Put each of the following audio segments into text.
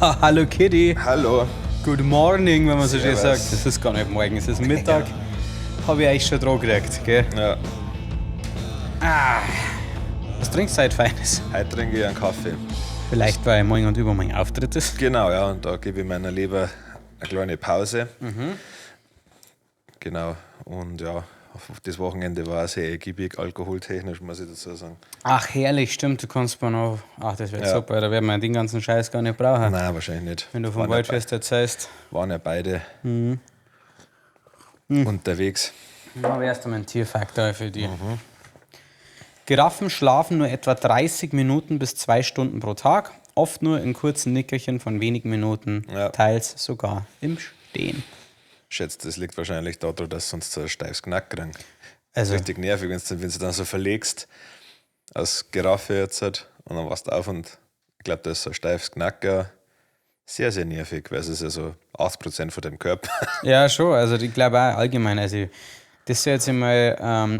Hallo Kitty. Hallo. Good morning, wenn man so schön Servus. sagt. Es ist gar nicht morgen, es ist Mittag. Habe ich eigentlich schon dran gekriegt, gell? Ja, Was trinkst du heute Feines? heute trinke ich einen Kaffee. Vielleicht, weil morgen und übermorgen Auftritt ist. Genau, ja, und da gebe ich meiner Leber eine kleine Pause. Genau, und ja, auf das Wochenende war sehr ergiebig, alkoholtechnisch, muss ich dazu sagen. Ach, herrlich, stimmt, du kannst mir noch. Ach, das wird Ja. super, da werden wir den ganzen Scheiß gar nicht brauchen. Nein, wahrscheinlich nicht. Wenn du vom Waren ja Waldfest erzählst. Waren ja beide unterwegs. Aber erst einmal ein Tierfaktor für dich. Giraffen schlafen nur etwa 30 Minuten bis 2 Stunden pro Tag, oft nur in kurzen Nickerchen von wenigen Minuten, teils sogar im Stehen. Schätzt, das liegt wahrscheinlich daran, dass sonst so ein steifes Knack kriegen. Also, Richtig nervig, wenn du dann so verlegst, als Giraffe jetzt halt, und dann wachst du auf und ich glaube, das ist so ein steifes Knacker. Sehr, sehr nervig, weil es ist ja so 80% von deinem Körper. ja, schon. Also, ich glaube auch allgemein. Also, das soll jetzt einmal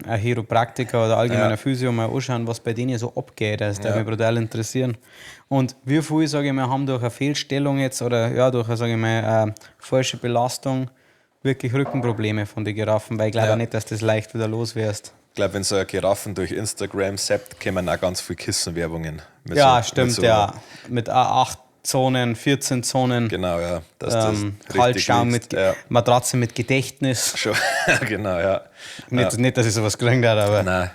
ein Chiropraktiker oder allgemein ein Physio mal anschauen, was bei denen so abgeht. Also, das würde mich brutal interessieren. Und wie viel, sage ich mal, haben durch eine Fehlstellung jetzt oder ja, durch eine, sage ich mal, falsche Belastung wirklich Rückenprobleme von den Giraffen, weil ich glaube auch nicht, dass das leicht wieder los wirst. Ich glaube, wenn so Giraffen durch Instagram zappt, kommen auch ganz viel Kissenwerbungen. Mit Ja, so, mit stimmt, so, ja. Mit 8 Zonen, 14 Zonen, Genau, ja. Dass das richtig Kaltschaum liegst. mit Ja, Matratze mit Gedächtnis. schon. Genau, ja. Nicht, dass ich sowas gekriegt habe, aber. Nein.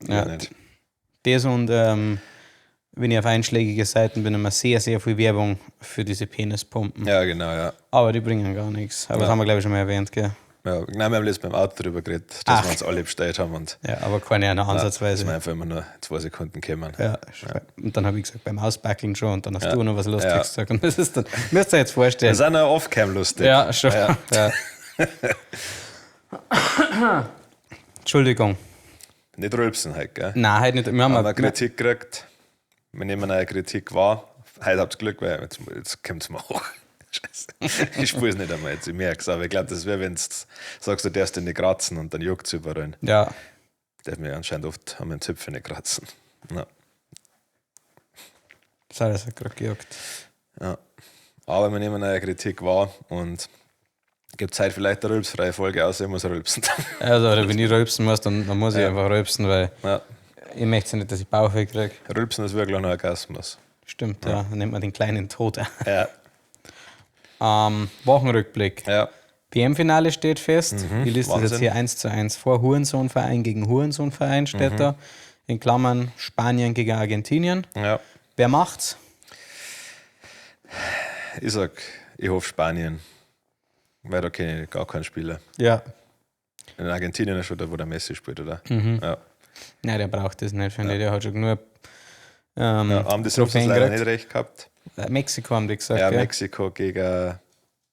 Ja. Ja. Nicht. Das und wenn ich auf einschlägige Seiten bin, immer sehr, sehr viel Werbung für diese Penispumpen. Ja, genau, ja. Aber die bringen gar nichts. Aber das haben wir, glaube ich, schon mal erwähnt, gell? Ja, nein, wir haben letztens beim Auto drüber geredet, dass Ach. wir uns alle bestellt haben und Ja, aber keine eine dass ansatzweise. wir einfach immer nur 2 Sekunden kommen. Ja, und dann habe ich gesagt, beim Ausbackeln schon und dann hast du noch was Lustiges gesagt. Und das ist dann, müsst ihr jetzt vorstellen. Das ist auch noch off-cam lustig. Ja, schon. Ja. Ja. Entschuldigung. Nicht rülpsen halt, gell? Nein, heute nicht. Wir haben Haben wir Kritik gekriegt. Wir nehmen eine Kritik wahr. Heute habt ihr Glück, weil jetzt kommt es mir hoch. Scheiße. Ich spüre es nicht einmal jetzt, ich merke es. Aber ich glaube, das wäre, wenn du sagst, du darfst dich nicht kratzen und dann juckt es überall. Ja, Darf mir anscheinend oft an meinem Zipfel nicht kratzen. Ja. das hat es gerade gejuckt. Ja. Aber wir nehmen eine Kritik wahr und gibt Zeit vielleicht eine rülpsfreie Folge, außer ich muss rülpsen. Also, oder wenn ich rülpsen muss, dann muss ich einfach rülpsen, weil Ja. ich möchte nicht, dass ich Bauchweh kriege. Rülpsen ist wirklich ein Orgasmus. Stimmt, ja. Dann nennt man den kleinen Tod. Ja. Wochenrückblick. Ja. WM-Finale steht fest. Ich lese das jetzt Wahnsinn. hier 1:1 vor. Hurensohnverein gegen Hurensohnverein steht da. In Klammern Spanien gegen Argentinien. Ja. Wer macht's? Ich sag, ich hoffe Spanien. Weil da kenne ich gar keinen Spieler. Ja. In Argentinien ist schon da, wo der Messi spielt, oder? Mhm. Ja. Nein, der braucht das nicht, finde ich. Der hat schon genug Ja, haben die Trophäen Simpsons leider gekriegt. nicht recht gehabt. Mexiko haben die gesagt. Ja, gell? Mexiko gegen,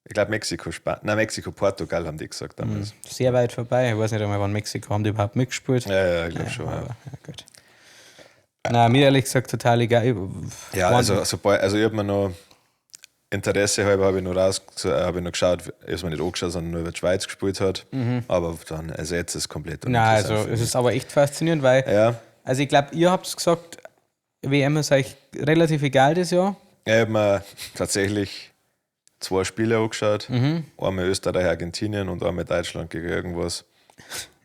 ich glaube Mexiko, Spanien, nein, Mexiko, Portugal haben die gesagt damals. Sehr weit vorbei. Ich weiß nicht einmal, wann Mexiko haben die überhaupt mitgespielt. Ja, ja, ich glaube schon. Ja. Aber, ja, gut. Na, mir ehrlich gesagt total egal. Ja, also, sobald, also ich habe mir noch Interesse halber habe ich noch raus, habe ich noch geschaut, ich habe mir nicht angeschaut, sondern nur, wer die Schweiz gespielt hat. Aber dann, also jetzt ist es komplett Mhm. Nein, uninteressant also für es mich. ist aber echt faszinierend, weil, Ja, also ich glaube, ihr habt gesagt, WM ist euch relativ egal das Jahr. ich habe mir tatsächlich zwei Spiele angeschaut. Einmal Österreich, Argentinien und einmal Deutschland gegen irgendwas.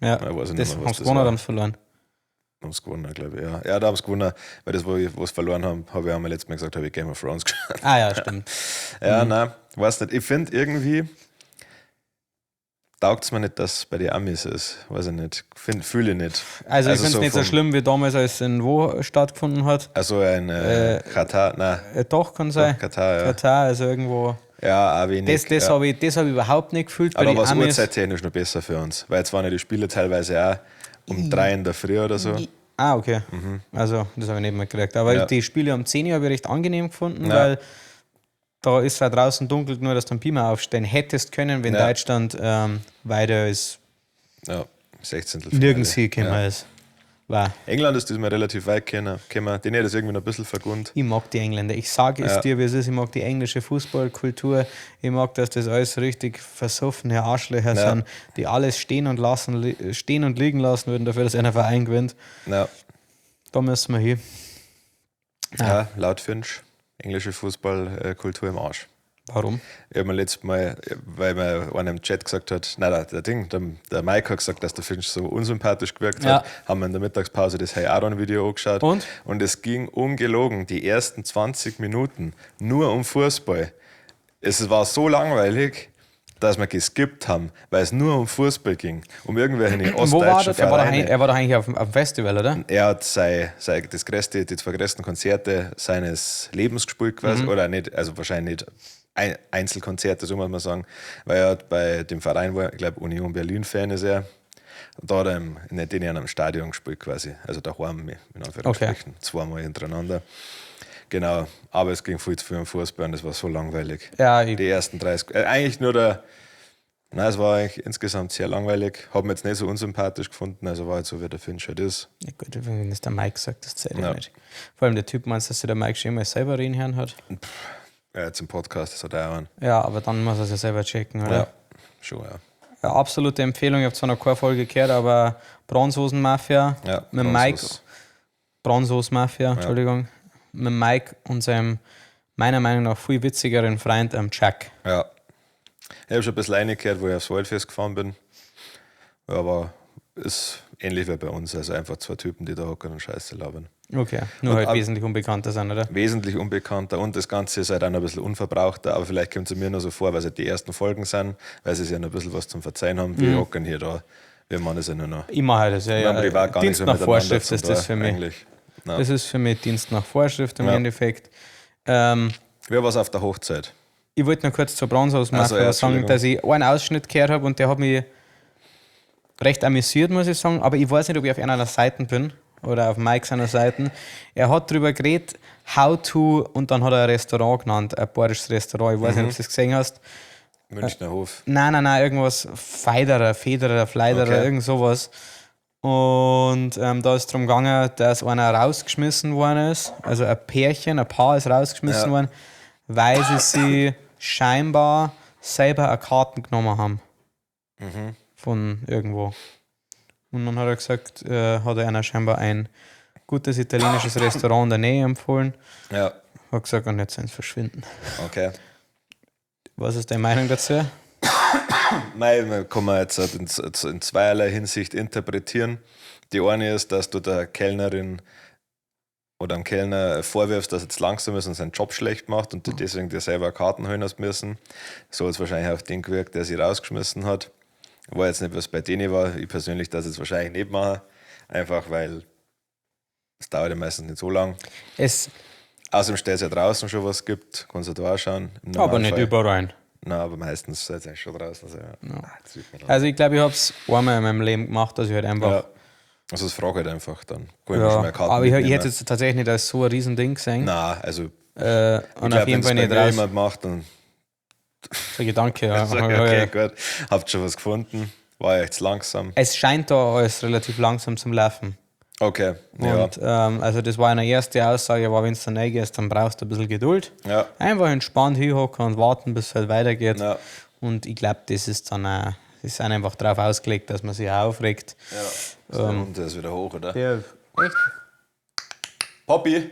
Ja, Ich weiß nicht das mehr, was haben sie das gewonnen war. oder haben sie verloren? Haben sie gewonnen, glaube ich. Ja, ja, da haben sie gewonnen, weil das, wo ich, wo sie verloren haben, habe ich einmal letztes Mal gesagt, habe ich Game of Thrones geschaut. Ah ja, stimmt. Ja, nein, weiß nicht. Ich finde irgendwie taugt es mir nicht, dass es bei den Amis ist. Weiß ich nicht. Fühle ich nicht. Also, ich finde es so nicht so vom- schlimm, wie damals, als es in wo stattgefunden hat. Also ein Katar, nein, Doch, kann sein. Katar, ja. Katar, also irgendwo. Ja, auch wenig. Das ja. habe ich, das hab ich überhaupt nicht gefühlt bei Aber den war es Amis. uhrzeittechnisch noch besser für uns? Weil jetzt waren ja die Spiele teilweise auch um 3 in der Früh oder so. Ah, okay. Also, das habe ich nicht mitgekriegt. Aber Mhm. Ja. die Spiele um 10 Uhr habe ich recht angenehm gefunden, Ja. weil da ist zwar draußen dunkel, nur dass du einen Beamer aufstellen hättest können, wenn Ja. Deutschland weiter ist, Ja, 16. nirgends hingekommen Ja. ist. War. England ist diesmal relativ weit gekommen. Den hätte es irgendwie noch ein bisschen vergönnt. Ich mag die Engländer. Ich sage es Ja. dir, wie es ist. Ich mag die englische Fußballkultur. Ich mag, dass das alles richtig versoffene Arschlöcher Ja. sind, die alles stehen und liegen lassen würden, dafür, dass einer Verein gewinnt. Ja. Da müssen wir hin. Ja, laut Finch. englische Fußballkultur im Arsch. Warum? Ich habe mir letztes Mal, weil mir einer im Chat gesagt hat, nein, der Mike hat gesagt, dass der Finch so unsympathisch gewirkt hat, haben wir in der Mittagspause das Hey Aaron Video angeschaut. Und? Und es ging ungelogen die ersten 20 Minuten nur um Fußball. Es war so langweilig, dass wir geskippt haben, weil es nur um Fußball ging, um irgendwelche Wo war ostdeutschen das? Er war doch Vereine. eigentlich auf dem Festival, oder? Er hat die zwei größten Konzerte seines Lebens gespielt quasi, oder nicht, also wahrscheinlich nicht Einzelkonzerte, so muss man sagen, weil er hat bei dem Verein, wo er, ich glaube Union Berlin-Fan ist er, und da hat er in den Jahren am Stadion gespielt quasi, also daheim in Anführungsstrichen, zweimal hintereinander. Genau, aber es ging viel zu viel um Fußball und es war so langweilig. Ja, Die ersten 30, eigentlich nur der, nein, es war eigentlich insgesamt sehr langweilig, hab mir jetzt nicht so unsympathisch gefunden, also war halt so, wie der Finch halt ist. Ja gut, wenn das der Mike sagt, das zählt ja Ja. nicht. Vor allem der Typ, meinst du, dass sich der Mike schon immer selber reden hören hat? Ja, jetzt im Podcast, das hat er auch einen. Ja, aber dann muss er es ja selber checken, oder? Ja, schon, ja. Ja, absolute Empfehlung, ich habe zwar noch keine Folge gehört, aber Bronzehosen-Mafia Ja, mit Mike, Bronzehose. Bronzehosen-Mafia, Entschuldigung, mit Mike und seinem meiner Meinung nach viel witzigeren Freund, Chuck. Ja. Ich habe schon ein bisschen reingehört, wo ich aufs Waldfest gefahren bin. Ja, aber ist ähnlich wie bei uns. Also einfach zwei Typen, die da hocken und Scheiße labern. Okay, nur Und halt ab- wesentlich unbekannter sind, oder? Wesentlich unbekannter und das Ganze ist halt auch noch ein bisschen unverbrauchter, aber vielleicht kommt es mir nur so vor, weil es halt die ersten Folgen sind, weil sie sich ja noch ein bisschen was zum Verzeihen haben. Wir hocken hier da, wir machen das ja nur noch. Ich mache halt das, ja. Wir haben Ja. privat gar Dienst nichts mehr nach miteinander Vorschrift zum ist das tun, für mich. Eigentlich. Nein. Das ist für mich Dienst nach Vorschrift im Ja. Endeffekt. Wer war's auf der Hochzeit? Ich wollte noch kurz zur Bronzehaus-Mafia Ach so, ja, sagen, Entschuldigung. dass ich einen Ausschnitt gehört habe und der hat mich recht amüsiert, muss ich sagen. Aber ich weiß nicht, ob ich auf einer der Seiten bin oder auf Mike seiner Seite. Er hat darüber geredet, how to, und dann hat er ein Restaurant genannt, ein bayerisches Restaurant. Ich weiß nicht, ob du das gesehen hast. Münchner Hof. Nein, nein, nein, irgendwas Feiderer, Federer, Fleiderer, Okay. irgend sowas. Und da ist darum gegangen, dass einer rausgeschmissen worden ist. Also ein Pärchen, ein Paar ist rausgeschmissen Ja. worden, weil sie sich scheinbar selber eine Karten genommen haben. Mhm. Von irgendwo. Und dann hat er gesagt, hat er einer scheinbar ein gutes italienisches Restaurant in der Nähe empfohlen. Ja, Hat gesagt, und jetzt sind sie verschwinden. okay. Was ist deine Meinung dazu? Mei, man kann man jetzt halt in zweierlei Hinsicht interpretieren. Die eine ist, dass du der Kellnerin oder dem Kellner vorwirfst, dass er jetzt langsam ist und seinen Job schlecht macht und du deswegen dir selber Karten holen hast müssen. So hat es wahrscheinlich auf den gewirkt, der sie rausgeschmissen hat. War jetzt nicht, was bei denen war. Ich persönlich das jetzt wahrscheinlich nicht machen. Einfach weil es dauert ja meistens nicht so lang. Es, Außerdem steht es ja draußen schon, was es gibt. Kannst du da auch schauen. Im aber nicht Normalfall. überall. Nein, aber meistens seid ihr eigentlich schon draußen. Also, ja. Ah, das sieht man dann. Also ich glaube, ich habe es einmal in meinem Leben gemacht, dass ich halt einfach. Ja. Also das frage halt einfach dann. Kann ich mir Ja, schon mal Karten aber ich mitnehmen. hätte jetzt tatsächlich nicht als so ein Riesending gesehen. Nein, also Und ich auf glaub, jeden wenn's Fall bei nicht mir raus. jemand macht, dann Der Gedanke, ja. sag ich, okay, gut, habt schon was gefunden. War ja jetzt langsam. Es scheint da alles relativ langsam zum Laufen. Okay, ja. Und also das war eine erste Aussage, war, wenn du dann reingehst, dann brauchst du ein bisschen Geduld. Ja. Einfach entspannt hinhocken und warten, bis es halt weitergeht. Ja. Und ich glaube, das ist dann auch, das ist auch einfach darauf ausgelegt, dass man sich auch aufregt. Ja. Der Hund, der ist wieder hoch, oder? Ja, echt? Poppy!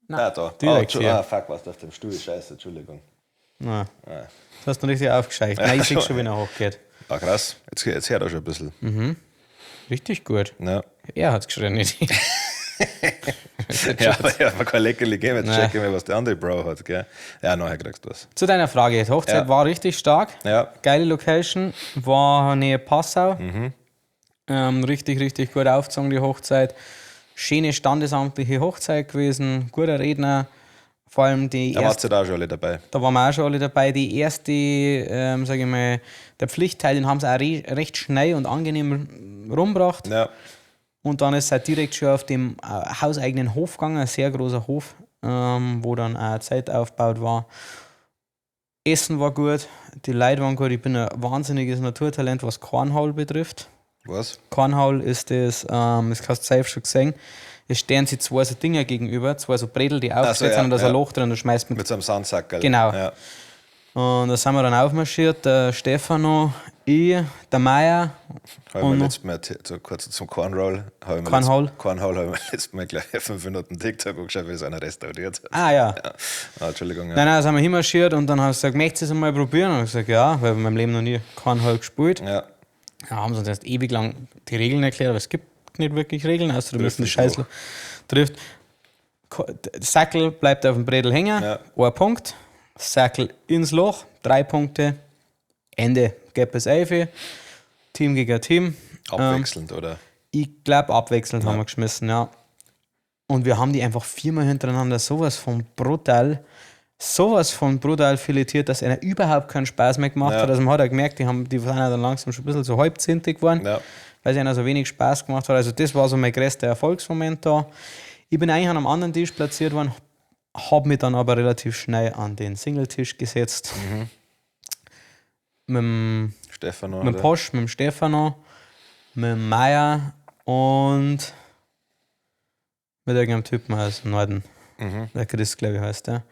Nein, Ah, da. direkt ah, hier. ah, fuck, was auf dem Stuhl? Scheiße, Entschuldigung. Nein. Ah. Das hast du richtig aufgescheucht. Nein, ich sehe schon, wenn er hochgeht. Ah, krass. Jetzt hört er schon ein bisschen. Mhm. Richtig gut. Ja. Er hat geschrien, nicht ich. Ja, aber ich hab mir kein Leckerli gegeben. Jetzt Nein. check ich mal, was der andere Bro hat, gell? Ja, nachher kriegst du was. Zu deiner Frage. Die Hochzeit Ja. war richtig stark. Ja. Geile Location. War Nähe Passau. Mhm. Richtig, richtig gut aufgezogen, die Hochzeit. Schöne standesamtliche Hochzeit gewesen. Guter Redner. Vor allem die Da erste wart ihr da auch schon alle dabei. da waren wir auch schon alle dabei. Die erste, sag ich mal, der Pflichtteil, den haben sie auch recht schnell und angenehm rumgebracht. Ja. Und dann ist es halt direkt schon auf dem hauseigenen Hof gegangen, ein sehr großer Hof, wo dann auch Zeit aufgebaut war. Essen war gut, die Leute waren gut. Ich bin ein wahnsinniges Naturtalent, was Cornhole betrifft. Was? Cornhole ist das, das hast du safe schon gesehen. Es stehen sich zwei so Dinger gegenüber, zwei so Bredel, die aufgestellt ja, sind und da ist ein ja. Loch drin, du schmeißt mit Mit so einem Sandsackerl. Genau. Ja. Und da sind wir dann aufmarschiert, der Stefano, Ich, der Meier Habe ich und mir noch letztes Mal so kurz zum Cornroll. Habe ich mir Cornhole. Cornhole habe ich mir letztes Mal gleich 5 Minuten TikTok angeschaut, wie es einer restauriert hat. Ah ja. Ja. Ah, Entschuldigung. Ja. Nein, nein, sind wir hinmarschiert und dann haben sie gesagt, möchtest du es einmal probieren? Und ich gesagt, ja, weil wir in meinem Leben noch nie Cornhole gespielt. Ja. Ja, haben sie uns erst ewig lang die Regeln erklärt, aber es gibt nicht wirklich Regeln, außer du musst den ins Scheiß Loch. trifft. Sackel bleibt auf dem Bredel hängen, Ja. ein Punkt. Sackel ins Loch, 3 Punkte. Ende. Gap ist 11. Team gegen Team. Abwechselnd, oder? Ich glaube, abwechselnd haben wir geschmissen, ja. Und wir haben die einfach 4-mal hintereinander sowas von brutal filetiert, dass einer überhaupt keinen Spaß mehr gemacht Ja. hat. Also man hat auch gemerkt, die sind ja dann langsam schon ein bisschen so halbzintig geworden, Ja. weil es einer so wenig Spaß gemacht hat. Also das war so mein größter Erfolgsmoment da. Ich bin eigentlich an einem anderen Tisch platziert worden, habe mich dann aber relativ schnell an den Single-Tisch gesetzt. Mit dem Stefano. mit dem oder? Posch, mit dem Stefano, mit dem Meier und mit irgendeinem Typen aus dem Norden. Der Chris, glaube ich, heißt der.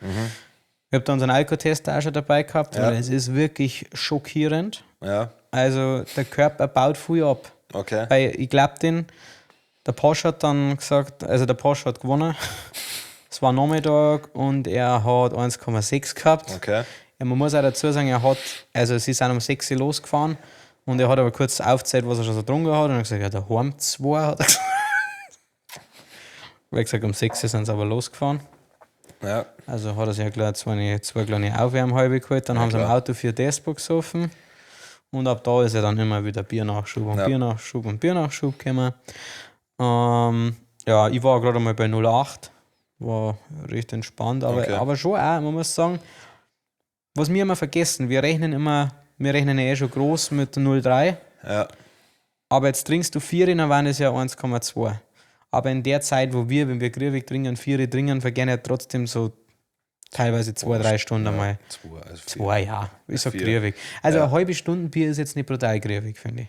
Ich habe da unseren Alkotest auch schon dabei gehabt Ja. und es ist wirklich schockierend. Ja, Also der Körper baut viel ab. okay. Weil ich glaube den, der Posch hat dann gesagt, also der Posch hat gewonnen. Es war Nachmittag und er hat 1,6 gehabt. Okay. Ja, man muss auch dazu sagen, er hat, also sie sind um 6 Uhr losgefahren und er hat aber kurz aufgezählt, was er schon so getrunken hat und er hat gesagt, ja, daheim 2, hat er gesagt. Wie gesagt, um 6 Uhr sind sie aber losgefahren. Ja. Also hat er sich ja gleich zwei kleine Aufwärmhalbe geholt, dann haben sie im klar. Auto 4 Despo gesoffen und ab da ist er dann immer wieder Biernachschub und Ja. Biernachschub und Biernachschub gekommen. Ja, ich war gerade einmal bei 0,8, war recht entspannt, aber, Okay. aber schon auch, man muss sagen, was wir immer vergessen, wir rechnen ja eh schon groß mit 0,3, Ja. aber jetzt trinkst du 4, dann waren es ja 1,2. Aber in der Zeit, wo wir, wenn wir Grüwig trinken, 4 trinken, vergehen ja trotzdem so teilweise 2, 3 Stunden einmal. 2, also 4. 2, ja, ich sag Vier. Grüwig. Also Ja. eine halbe Stunde Bier ist jetzt nicht brutal grüwig, finde ich.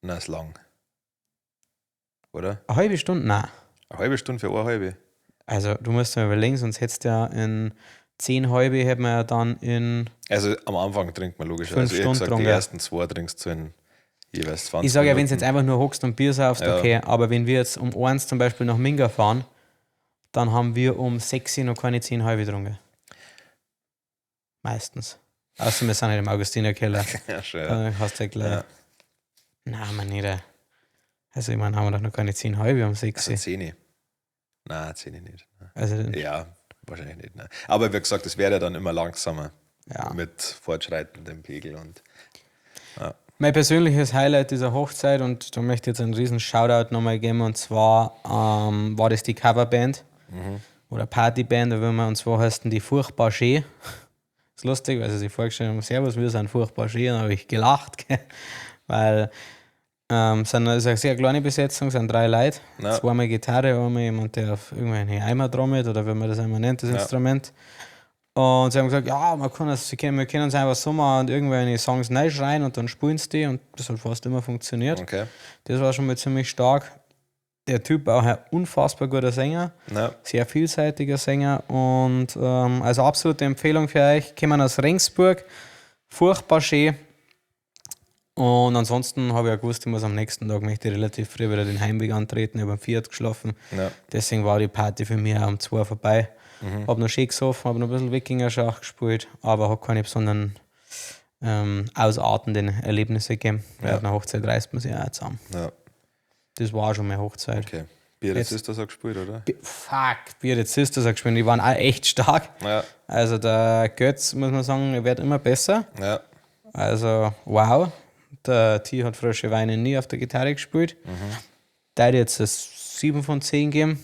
Nein, ist lang. Oder? Eine halbe Stunde? Nein. Eine halbe Stunde für eine halbe. Also du musst dir mal überlegen, sonst hättest du ja in 10 halbe, hätten wir ja dann in. Also am Anfang trinkt man logisch. Fünf Also ich hab Stunden gesagt, die getrunken. ersten 2 trinkst du in jeweils 20 Ich sage ja, wenn du Minuten. jetzt einfach nur hockst und Bier saufst, Ja. okay. Aber wenn wir jetzt um 1 zum Beispiel nach Minga fahren, dann haben wir um 6 Uhr noch keine 10 halbe getrunken. Meistens. Außer wir sind halt im Augustinerkeller. Ja, schon, ja. Dann hast du ja gleich. Ja. Nein, man nicht. Also, ich meine, haben wir doch noch keine 10 halbe um 6 Also Uhr. 10. Nein, 10 nicht. Also, Ja, wahrscheinlich nicht. Nein. Aber wie gesagt, es wird ja dann immer langsamer ja. mit fortschreitendem Pegel und Mein persönliches Highlight dieser Hochzeit, und da möchte ich jetzt einen riesen Shoutout nochmal geben, und zwar war das die Coverband oder Partyband, oder wie man, und zwar heißt die Furchtbar Schön. Ist lustig, weil sie sich vorgestellt haben, Servus, wir sind furchtbar schön, dann habe ich gelacht, gell? Weil sind, ist eine sehr kleine Besetzung, sind 3 Leute, Ja. zweimal Gitarre, einmal jemand, der auf irgendwelche Eimer trommelt oder wie man das einmal nennt, das Ja. Instrument. Und sie haben gesagt, ja, man kann das, wir können uns einfach so machen und irgendwelche Songs reinschreien und dann spielen sie die und das hat fast immer funktioniert. okay. Das war schon mal ziemlich stark. Der Typ auch ein unfassbar guter Sänger, Ja, sehr vielseitiger Sänger und also absolute Empfehlung für euch. Kommen aus Regensburg, furchtbar schön. Und ansonsten habe ich auch gewusst, ich muss am nächsten Tag möchte ich relativ früh wieder den Heimweg antreten. Ich habe am Fiat geschlafen. ja. Deswegen war die Party für mich auch um 2 vorbei. Hab noch schön gesoffen, hab noch ein bisschen Wikinger-Schach gespielt, aber hat keine besonderen ausartenden Erlebnisse gegeben. Ja. Auf einer Hochzeit reißt man sich auch zusammen. ja. Das war auch schon meine Hochzeit. Okay. Bearded Jetzt- Sisters hat gespielt, oder? Fuck, Bearded Sisters hat gespielt, die waren auch echt stark. Ja, Also der Götz, muss man sagen, er wird immer besser. ja. Also wow, der T hat frische Weine nie auf der Gitarre gespielt. Der hat jetzt das 7 von 10 gegeben.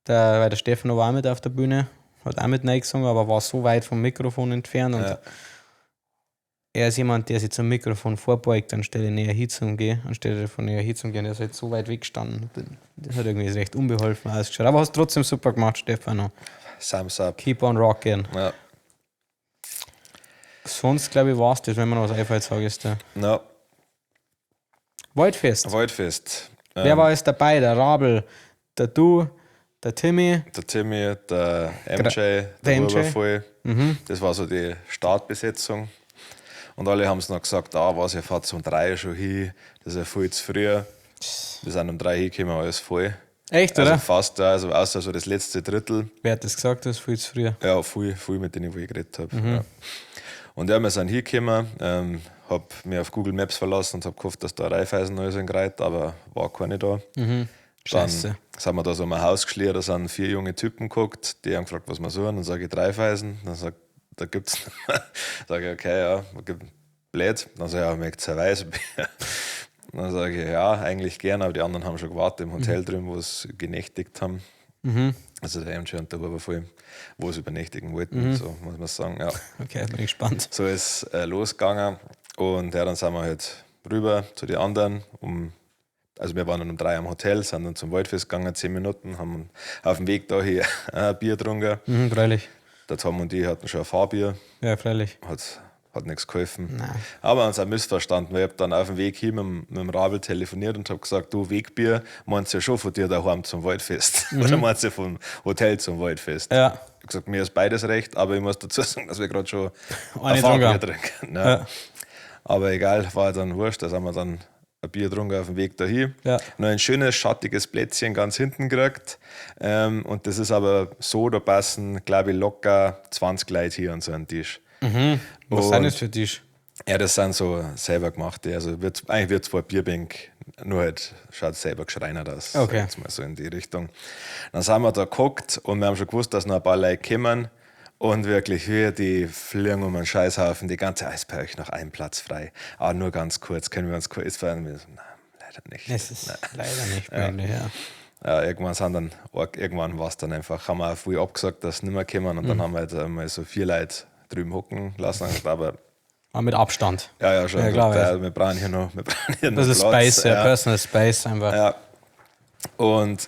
Weil der Stefano war auch mit auf der Bühne, hat auch mit reingesungen, aber war so weit vom Mikrofon entfernt. Und Ja. er ist jemand, der sich zum Mikrofon vorbeugt, anstelle näher hinzugehen, anstelle von näher hinzugehen. Er ist halt so weit weggestanden. Das hat irgendwie recht unbeholfen ausgeschaut. Aber hast trotzdem super gemacht, Stefano. Thumbs up. Keep on rocking. Ja. Sonst, glaube ich, war es das, wenn mir noch was einfällt, sage ich dir. Ja. Waldfest. Waldfest. Wer war alles dabei? Der Rabel, der Du, der Timmy. Der Timmy, der MJ, der, Der MJ. Huber voll. Mhm. Das war so die Startbesetzung. Und alle haben es noch gesagt, ah, was, ihr fahrt um 3 schon hin, das ist ja viel zu früh. Wir sind um 3 hingekommen, alles voll. Echt, Also oder? fast, ja, also außer so das letzte Drittel. Wer hat das gesagt, das ist viel zu früh? Ja, viel mit denen, wo ich geredet habe. Ja. Und ja, wir sind hingekommen, hab mich auf Google Maps verlassen und hab gehofft, dass da Raiffeisen neu sind gereiht, aber war keine da. Dann Scheiße. sind wir da so um ein Haus geschliert, da sind 4 junge Typen geguckt, die haben gefragt, was wir suchen, dann sage ich Raiffeisen, dann sagt, da gibt's, sag ich, okay, ja, gibt blöd. Dann sag ich, ja, ich möchte ein Weißbier. Dann sage ich, ja, eigentlich gern, aber die anderen haben schon gewartet im Hotel drüben, wo sie genächtigt haben. Also der MJ und der Huber voll, wo sie übernächtigen wollten, so muss man sagen. Ja. Okay, bin ich gespannt. So ist losgegangen und ja, dann sind wir halt rüber zu den anderen. Also wir waren dann um 3 am Hotel, sind dann zum Waldfest gegangen, 10 Minuten, haben auf dem Weg da hier ein Bier getrunken. Freilich. Der Tom und ich hatten schon ein Fahrbier. Ja, freilich. Hat nichts geholfen. Nein. Aber uns auch missverstanden, weil ich hab dann auf dem Weg hin mit dem Rabel telefoniert und hab gesagt, du, Wegbier, meinst du ja schon von dir daheim zum Waldfest? Oder meinst du vom Hotel zum Waldfest? Ja. Ich hab gesagt, mir ist beides recht, aber ich muss dazu sagen, dass wir grad schon Eine ein Fahrbier getrunken. trinken. Ne? Ja. Aber egal, war dann wurscht, da sind wir dann ein Bier getrunken auf dem Weg dahin. Ja. Noch ein schönes, schattiges Plätzchen ganz hinten gekriegt. Und das ist aber so, da passen, glaub ich, locker 20 Leute hier an so einen Tisch. Was Und sind das für Tisch? Ja, das sind so selber gemachte. Also eigentlich wird zwar Bierbank, nur halt schaut selber geschreinert aus. Okay. Jetzt mal so in die Richtung. Dann sind wir da geguckt und wir haben schon gewusst, dass noch ein paar Leute kommen. Und wirklich, wir die fliegen um einen Scheißhaufen, die ganze Eis bei euch noch ein Platz frei. Aber nur ganz kurz, können wir uns kurz fahren? Wir so, nein, leider nicht. Es ist leider nicht möglich, ja. Ja, irgendwann sind dann, irgendwann war's dann einfach, haben wir auch früh abgesagt, dass sie nicht mehr kommen und dann haben wir halt einmal so 4 Leute drüben hocken lassen. Aber Aber mit Abstand. Ja, ja, schon. Ja, klar, Da, ja. wir brauchen hier noch, wir brauchen hier noch Das ist Platz. Space, ja, Ja. Personal Space einfach. Ja. Und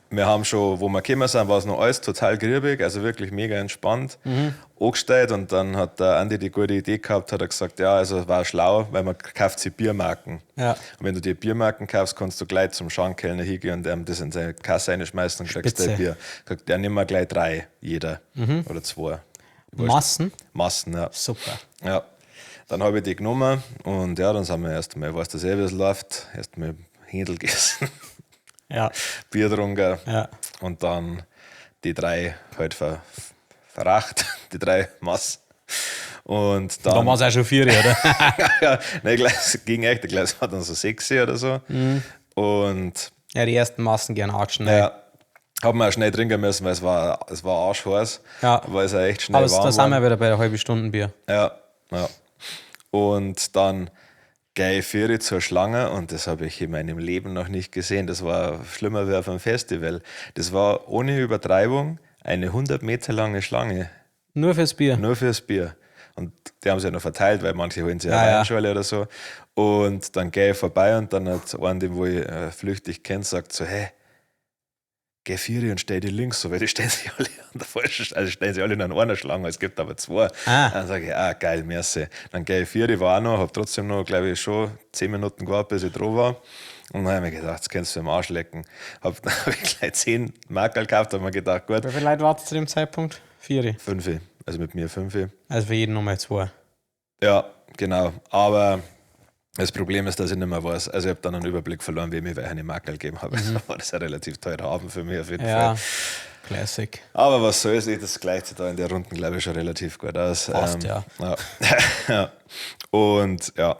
wir haben schon, wo wir gekommen sind, war es noch alles total griebig, also wirklich mega entspannt, angestellt. Und dann hat der Andi die gute Idee gehabt, hat er gesagt, ja, also war schlau, weil man kauft sich Biermarken. Ja. Und wenn du dir Biermarken kaufst, kannst du gleich zum Schankkellner hingehen und ihm das in seine Kasse reinschmeißen und kriegst Spitze. dein Bier. Sagt, ja, nimm mal gleich 3, jeder. Oder 2. Massen? Massen, ja. Super. Ja. Dann habe ich die genommen und ja, dann sind wir erst einmal, weißt du selber, wie es läuft, erst mal Händel gegessen. Ja. Bier getrunken. Ja. Und dann die 3 halt verracht, die 3 Mass. Und dann. Da war's auch schon 4, oder? Ja, nein, ich glaub, es ging echt. Ich glaub, es war dann so 6 oder so. Und Ja, die ersten Massen gern arg schnell. ja, hab man auch schnell trinken müssen, weil es war arschheiß. Ja. Weil es auch echt schnell Aber warm da sind war. wir wieder bei der halben Stunde Bier. Ja, ja. Und dann gehe ich 4 zur Schlange und das habe ich in meinem Leben noch nicht gesehen. Das war schlimmer wie auf einem Festival. Das war ohne Übertreibung eine 100 Meter lange Schlange. Nur fürs Bier? Nur fürs Bier. Und die haben sie ja noch verteilt, weil manche holen sich ja Ja, ja. Weinschorle oder so. Und dann gehe ich vorbei und dann hat einer, den wo ich flüchtig kenne, sagt so, hey, geh 4 und stell die links so, weil die stellen sich alle an der falschen Stelle, also stellen sich alle in einer Schlange, es gibt aber 2. Ah. Dann sage ich, ah, geil, merci. Dann geh ich 4, war auch noch, hab trotzdem noch, glaub ich, schon 10 Minuten gewartet, bis ich dran war. Und dann hab ich mir gedacht, das kannst du im Arsch lecken. Dann hab ich gleich 10 Markerl gekauft, hab mir gedacht, gut. Wie viele Leute wartet zu dem Zeitpunkt? 4. 5, also mit mir 5. Also für jeden nochmal 2. Ja, genau. Aber das Problem ist, dass ich nicht mehr weiß. Also ich hab dann einen Überblick verloren, wem ich welche Markerl gegeben habe. Also war das ein relativ teurer Abend für mich auf jeden Ja, Fall. Classic. Aber was soll's, das gleicht sich da in der Runde, glaub ich, schon relativ gut aus. Passt, ja. Ja. Ja. Und ja.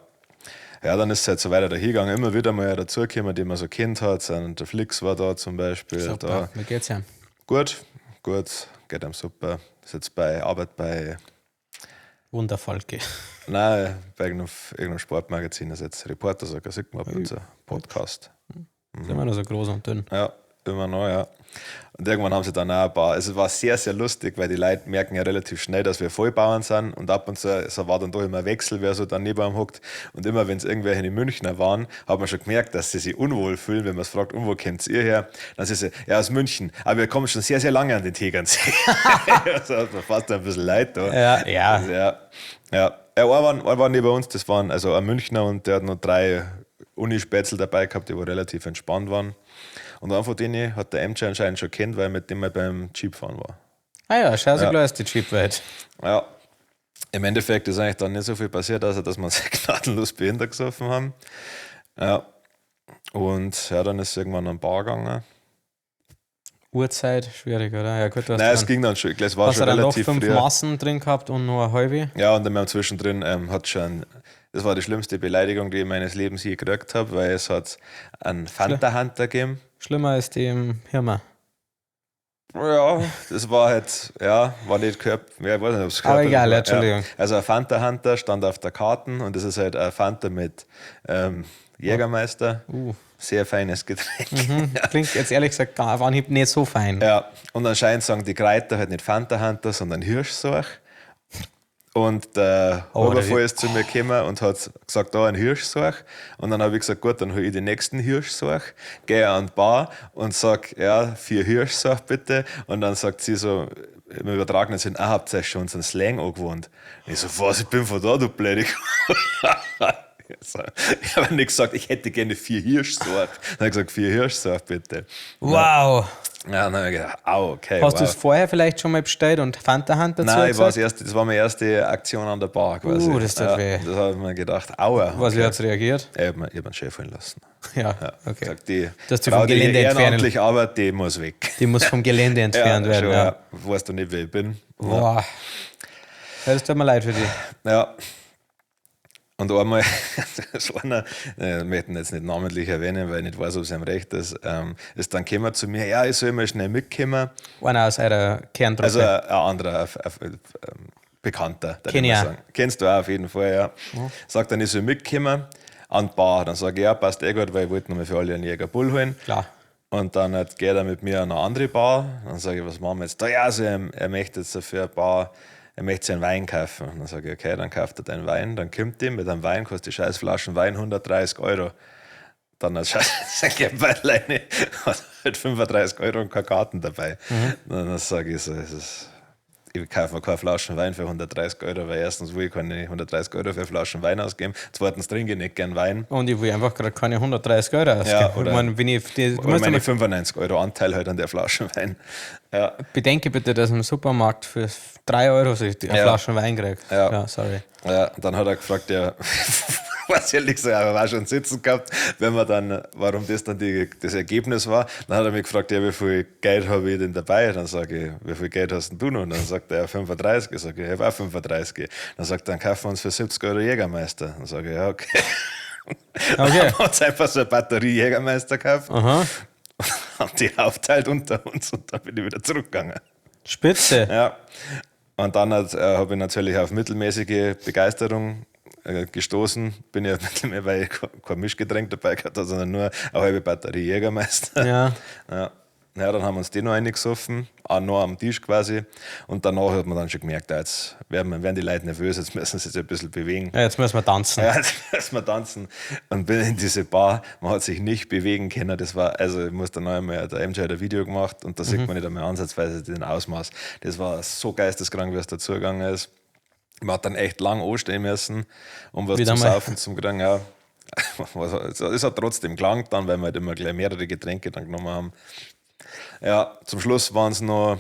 Ja, dann ist es halt so weiter dahingegangen. Immer wieder mal dazugekommen, den man so kennt hat. Und der Flix war da zum Beispiel. Super. Da. Wie geht's ihm? Gut, gut, geht ihm super. Ist jetzt bei Arbeit bei Wunderfalke. Nein, bei irgendeinem Sportmagazin ist jetzt Reporter, sogar sieht man ab und zu. Podcast. Ist immer noch so groß und dünn. Ja, immer noch, ja. Und irgendwann haben sie dann auch ein paar, also es war sehr, sehr lustig, weil die Leute merken ja relativ schnell, dass wir Vollbauern sind und ab und zu, es war dann doch immer ein Wechsel, wer so dann neben ihm hockt. Und immer, wenn es irgendwelche Münchner waren, hat man schon gemerkt, dass sie sich unwohl fühlen, wenn man es fragt, und wo kommt ihr her? Dann sind sie, ja, aus München, aber wir kommen schon sehr, sehr lange an den Tegernsee. Also hat mir fast ein bisschen leid da. Ja, ja. Also, ja, ja. Ja, einer war neben uns, das waren also ein Münchner und der hat noch 3 Unispätzl dabei gehabt, die wo relativ entspannt waren. Und einen von denen hat der MJ anscheinend schon kennt, weil mit dem er beim Jeep fahren war. Ah ja, schau, so klar ist die Jeep-Welt. Ja. Im Endeffekt ist eigentlich dann nicht so viel passiert, außer dass wir uns gnadenlos behindert gesoffen haben. Ja. Und ja, dann ist es irgendwann an die Bar gegangen. Uhrzeit, schwierig, oder? Ja, gut, du hast Nein, es dann, ging dann schon. Es war hast schon du dann noch relativ 5 früh. Massen drin gehabt und nur eine halbe. Ja, und dann wir haben zwischendrin hat schon, das war die schlimmste Beleidigung, die ich meines Lebens je gekriegt habe, weil es hat einen Fanta Hunter gegeben. Schlimmer als die im Hirmer. Ja, das war halt, ja, war nicht Körper, ja, ich weiß nicht, ob es Aber körperlich egal, war. Entschuldigung. Ja. Also ein Fanta Hunter stand auf der Karte und das ist halt ein Fanta mit Jägermeister. Sehr feines Getränk. Klingt jetzt ehrlich gesagt gar auf Anhieb nicht so fein. Ja, und anscheinend sagen die Kreiter halt nicht Fanta Hunter, sondern Hirschsorch. Und der Oh, der Obervoll ist zu mir gekommen und hat gesagt, da ein Hirschsorch. Und dann habe ich gesagt, gut, dann hole ich den nächsten Hirschsorch, gehe an die Bar und sag, ja, 4 Hirschsorch bitte. Und dann sagt sie so, im übertragenen Sinn, ah, habt ihr euch schon unseren Slang angewohnt? Und ich so, was, ich bin von da, du blöde So, ich habe nicht gesagt, ich hätte gerne 4 Hirschsorch. Dann habe ich gesagt, 4 Hirschsorch bitte. Wow! Ja, dann habe ich gedacht, au, okay. Hast wow. du es vorher vielleicht schon mal bestellt und Fanta Hunter dazu Nein, ich war gesagt? das erste, das war meine erste Aktion an der Bar quasi. Das tut ja, weh. Das habe ich mir gedacht, aua. Was, wie okay. hat's reagiert? Ich habe einen Chef holen lassen. Ja, okay. Gesagt, die Dass die Frau, vom Gelände die entfernen. ehrenamtlich arbeitet, die muss weg. Die muss vom Gelände entfernt werden. schon, Ja. ja. Weißt du nicht, wer ich bin. Boah. Ja, das tut mir leid für dich. Ja. Und einmal, das war einer, ich möchte ihn jetzt nicht namentlich erwähnen, weil ich nicht weiß, ob es ihm recht ist, ist dann gekommen zu mir, ja, ich soll mal schnell mitkommen. Einer aus eurer Kerntruppe. Also ein anderer, ein Bekannter. darf Kenn ich ich mal auch. sagen. Kennst du auch auf jeden Fall, ja. Sagt dann, ich soll mitkommen an die Bar. Dann sage ich, ja, passt eh gut, weil ich wollte nochmal für alle einen Jäger Bull holen. Klar. Und dann geht er mit mir an eine andere Bar. Dann sage ich, was machen wir jetzt da? Ja, also er möchte jetzt dafür ein paar, er möchte sich einen Wein kaufen. Und dann sage ich, okay, dann kauft er den Wein. Dann kommt ihm mit einem Wein, kostet die scheiß Flaschen Wein 130 Euro. Dann hat sein Geldbeutel hat halt 35 Euro und keine Karten dabei. Dann sage ich so, es ist, ich kaufe mir keine Flaschen Wein für 130 Euro, weil erstens will ich keine 130 Euro für Flaschen Wein ausgeben, zweitens trinke ich nicht gern Wein. Und ich will einfach gerade keine 130 Euro ausgeben. Ja, oder- ich meine, wenn ich, die, du Oder musst meine einmal 95 Euro Anteil halt an der Flasche Wein. Ja, bedenke bitte, dass im Supermarkt für 3 Euro sich die eine Ja. Flasche Wein kriegt. Ja. Ja, sorry. Ja, dann hat er gefragt, ja, was ehrlich gesagt, er war schon sitzen gehabt, wenn man dann, warum das dann das Ergebnis war. Dann hat er mich gefragt, ja, wie viel Geld habe ich denn dabei? Dann sage ich, wie viel Geld hast denn du noch? Und dann sagt er, ja, 35. Ich sage, ich habe auch 35. Dann sagt er, dann kaufen wir uns für 70 Euro Jägermeister. Dann sage ich, ja, okay. Dann Okay. haben wir uns einfach so eine Batterie Jägermeister gekauft, Aha. haben die aufteilt unter uns und dann bin ich wieder zurückgegangen. Spitze. Ja. Und dann habe ich natürlich auf mittelmäßige Begeisterung gestoßen. Bin ja mittelmäßig, weil ich kein Mischgetränk dabei gehabt habe, sondern nur eine halbe Batterie Jägermeister. Ja. Ja. Ja, dann haben wir uns den noch reingesoffen, auch noch am Tisch quasi. Und danach hat man dann schon gemerkt, ja, jetzt werden die Leute nervös, jetzt müssen sie sich ein bisschen bewegen. Ja, jetzt müssen wir tanzen. Ja, jetzt müssen wir tanzen. Und bin in diese Bar, man hat sich nicht bewegen können. Das war, also ich muss da noch einmal, der MJ hat ein Video gemacht und da sieht man nicht einmal ansatzweise den Ausmaß. Das war so geisteskrank, wie es dazugegangen ist. Man hat dann echt lang anstehen müssen, um was Wieder zum mal. Saufen zu kriegen. Ja. Es hat trotzdem gelangt dann, weil wir halt immer gleich mehrere Getränke dann genommen haben. Ja, zum Schluss waren es noch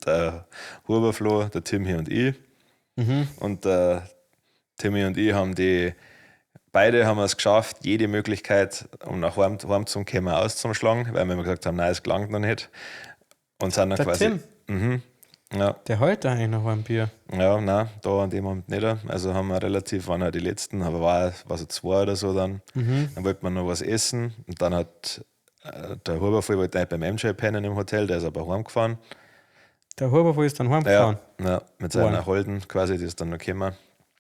der Huberflo, der Tim hier und ich. Und der Timmy und ich haben beide haben es geschafft, jede Möglichkeit, um nach heim zu kommen, auszuschlagen, weil wir immer gesagt haben, nein, es gelangt noch nicht. Und sind dann Der quasi. Tim? Mhm. Ja, Der heute eigentlich noch ein Bier. ja, nein, da an dem Abend nicht. Also haben wir relativ, waren ja die letzten, aber war so 2 oder so dann. Dann wollte man noch was essen und dann hat der Hubervoll wollte eigentlich beim MJ pennen im Hotel, der ist aber heimgefahren. Der Hubervoll ist dann heimgefahren. Ja, ja, mit seiner Heim. Holden quasi, die ist dann noch gekommen.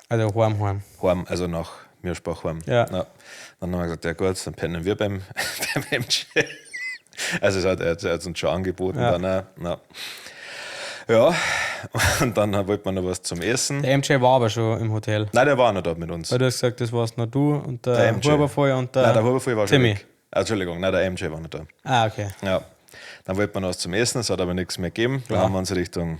Also heim, heim. Heim, also nach Mirschbach heim. Ja. Dann haben wir gesagt, ja gut, dann pennen wir beim MJ. Also er hat uns schon angeboten Ja. dann auch. Ja. Ja, und dann wollte man noch was zum Essen. Der MJ war aber schon im Hotel. Nein, der war noch da mit uns. Weil du hast gesagt, das warst noch du und der, Der MJ. Hubervoll und der, Nein, der Hubervoll war schon Timmy. weg. Ah, Entschuldigung, nein, der MJ war noch da. Ah, okay. Ja. Dann wollte man noch was zum Essen, es hat aber nichts mehr gegeben. Dann haben wir uns Richtung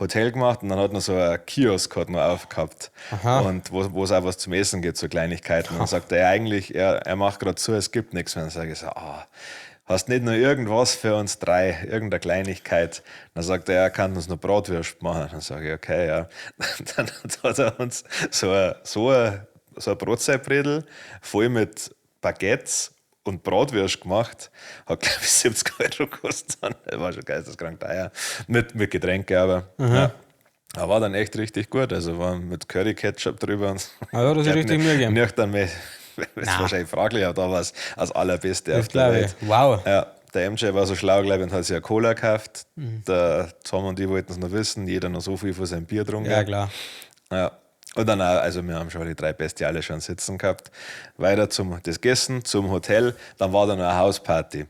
Hotel gemacht und dann hat noch so ein Kiosk hat noch aufgehabt. Aha. Und wo es auch was zum Essen gibt, so Kleinigkeiten. Und dann sagt er eigentlich, er macht gerade zu, es gibt nichts mehr. Dann sage ich so, ah, Hast nicht nur irgendwas für uns drei, irgendeine Kleinigkeit? Dann sagt er, er kann uns noch Bratwurst machen. Dann sage ich, okay, ja. Dann hat er uns so ein Brotzeitbredel voll mit Baguettes und Bratwurst gemacht. Hat, glaube ich, 70 Euro gekostet. Das war schon geisteskrank teuer. Mit Getränke, aber. Ja. Aber war dann echt richtig gut. Also war mit Curry-Ketchup drüber. Und so. Ah, ja, das ist richtig Mühe gegeben. Nüchtern mehr. Ist wahrscheinlich fraglich, aber da war es das Allerbeste Das auf der glaube ich. Welt. Wow. Ja, der MJ war so schlau, glaube ich, und hat sich eine Cola gekauft. Der Tom und ich wollten es noch wissen. Jeder noch so viel von seinem Bier getrunken. Ja, klar. Ja. Und dann auch, also wir haben schon die drei Bestiale schon sitzen gehabt. Weiter zum das Gessen, zum Hotel, dann war da noch eine Hausparty.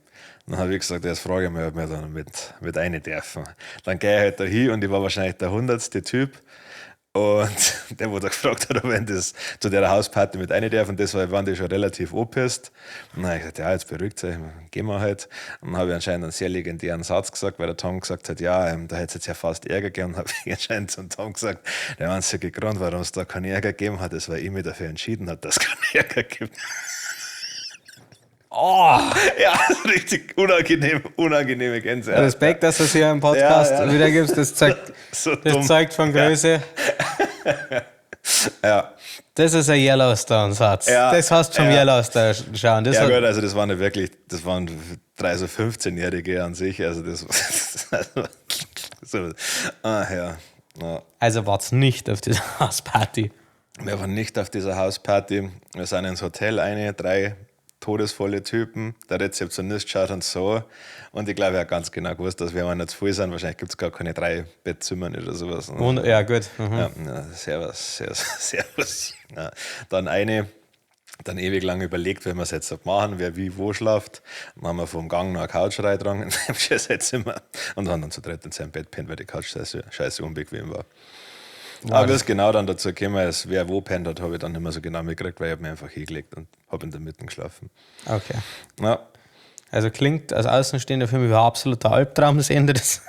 Dann habe ich gesagt, jetzt frage ich mich, ob wir da noch mit rein dürfen. Dann gehe ich halt da hin und ich war wahrscheinlich der 100. Typ. Und der, wo da gefragt hat, ob er das zu der Hausparty mit rein darf, und das war, waren die schon relativ angepisst. Und dann habe ich gesagt, ja, jetzt beruhigt euch, gehen wir halt. Und dann habe ich anscheinend einen sehr legendären Satz gesagt, weil der Tom gesagt hat, ja, da hätte es jetzt ja fast Ärger gegeben. Und habe ich anscheinend zum Tom gesagt, der einzige Grund, warum es da keinen Ärger gegeben hat, ist, weil ich mich dafür entschieden habe, dass es keinen Ärger gibt. Oh, Ja, richtig unangenehme Gänse. Respekt, dass du es hier im Podcast Ja, ja. wiedergibst. Das zeigt, So das dumm. zeigt von Größe. Ja. Das ist ein Yellowstone-Satz. Ja, das hast du vom ja. Yellowstone schauen. Das Ja hat, gut, also das waren ja wirklich, das waren drei so 15-Jährige an sich, also das so, ah ja. Ja. Also war's nicht auf dieser Hausparty. Wir waren nicht auf dieser Hausparty, wir sind ins Hotel eine, drei todesvolle Typen, der Rezeptionist schaut uns so und ich glaube, er hat ganz genau gewusst, dass wir nicht zu viel sind, wahrscheinlich gibt es gar keine 3 Bettzimmer oder sowas. Und, ja, gut. Mhm. Ja, ja, servus, servus, servus. Ja, dann dann ewig lang überlegt, wenn wir es jetzt so machen, wer wie wo schlaft. Dann haben wir vom Gang noch eine Couch reingetragen in seinem Zimmer und haben dann zu dritt in seinem Bett pennt, weil die Couch scheiße unbequem war. Aber wie es genau dann dazu gekommen ist, wer wo pennt hat, habe ich dann nicht mehr so genau mitgekriegt, weil ich habe mich einfach hingelegt und habe in der Mitte geschlafen. Okay. Ja, Also klingt als Außenstehender für mich war absoluter Albtraum das Ende des,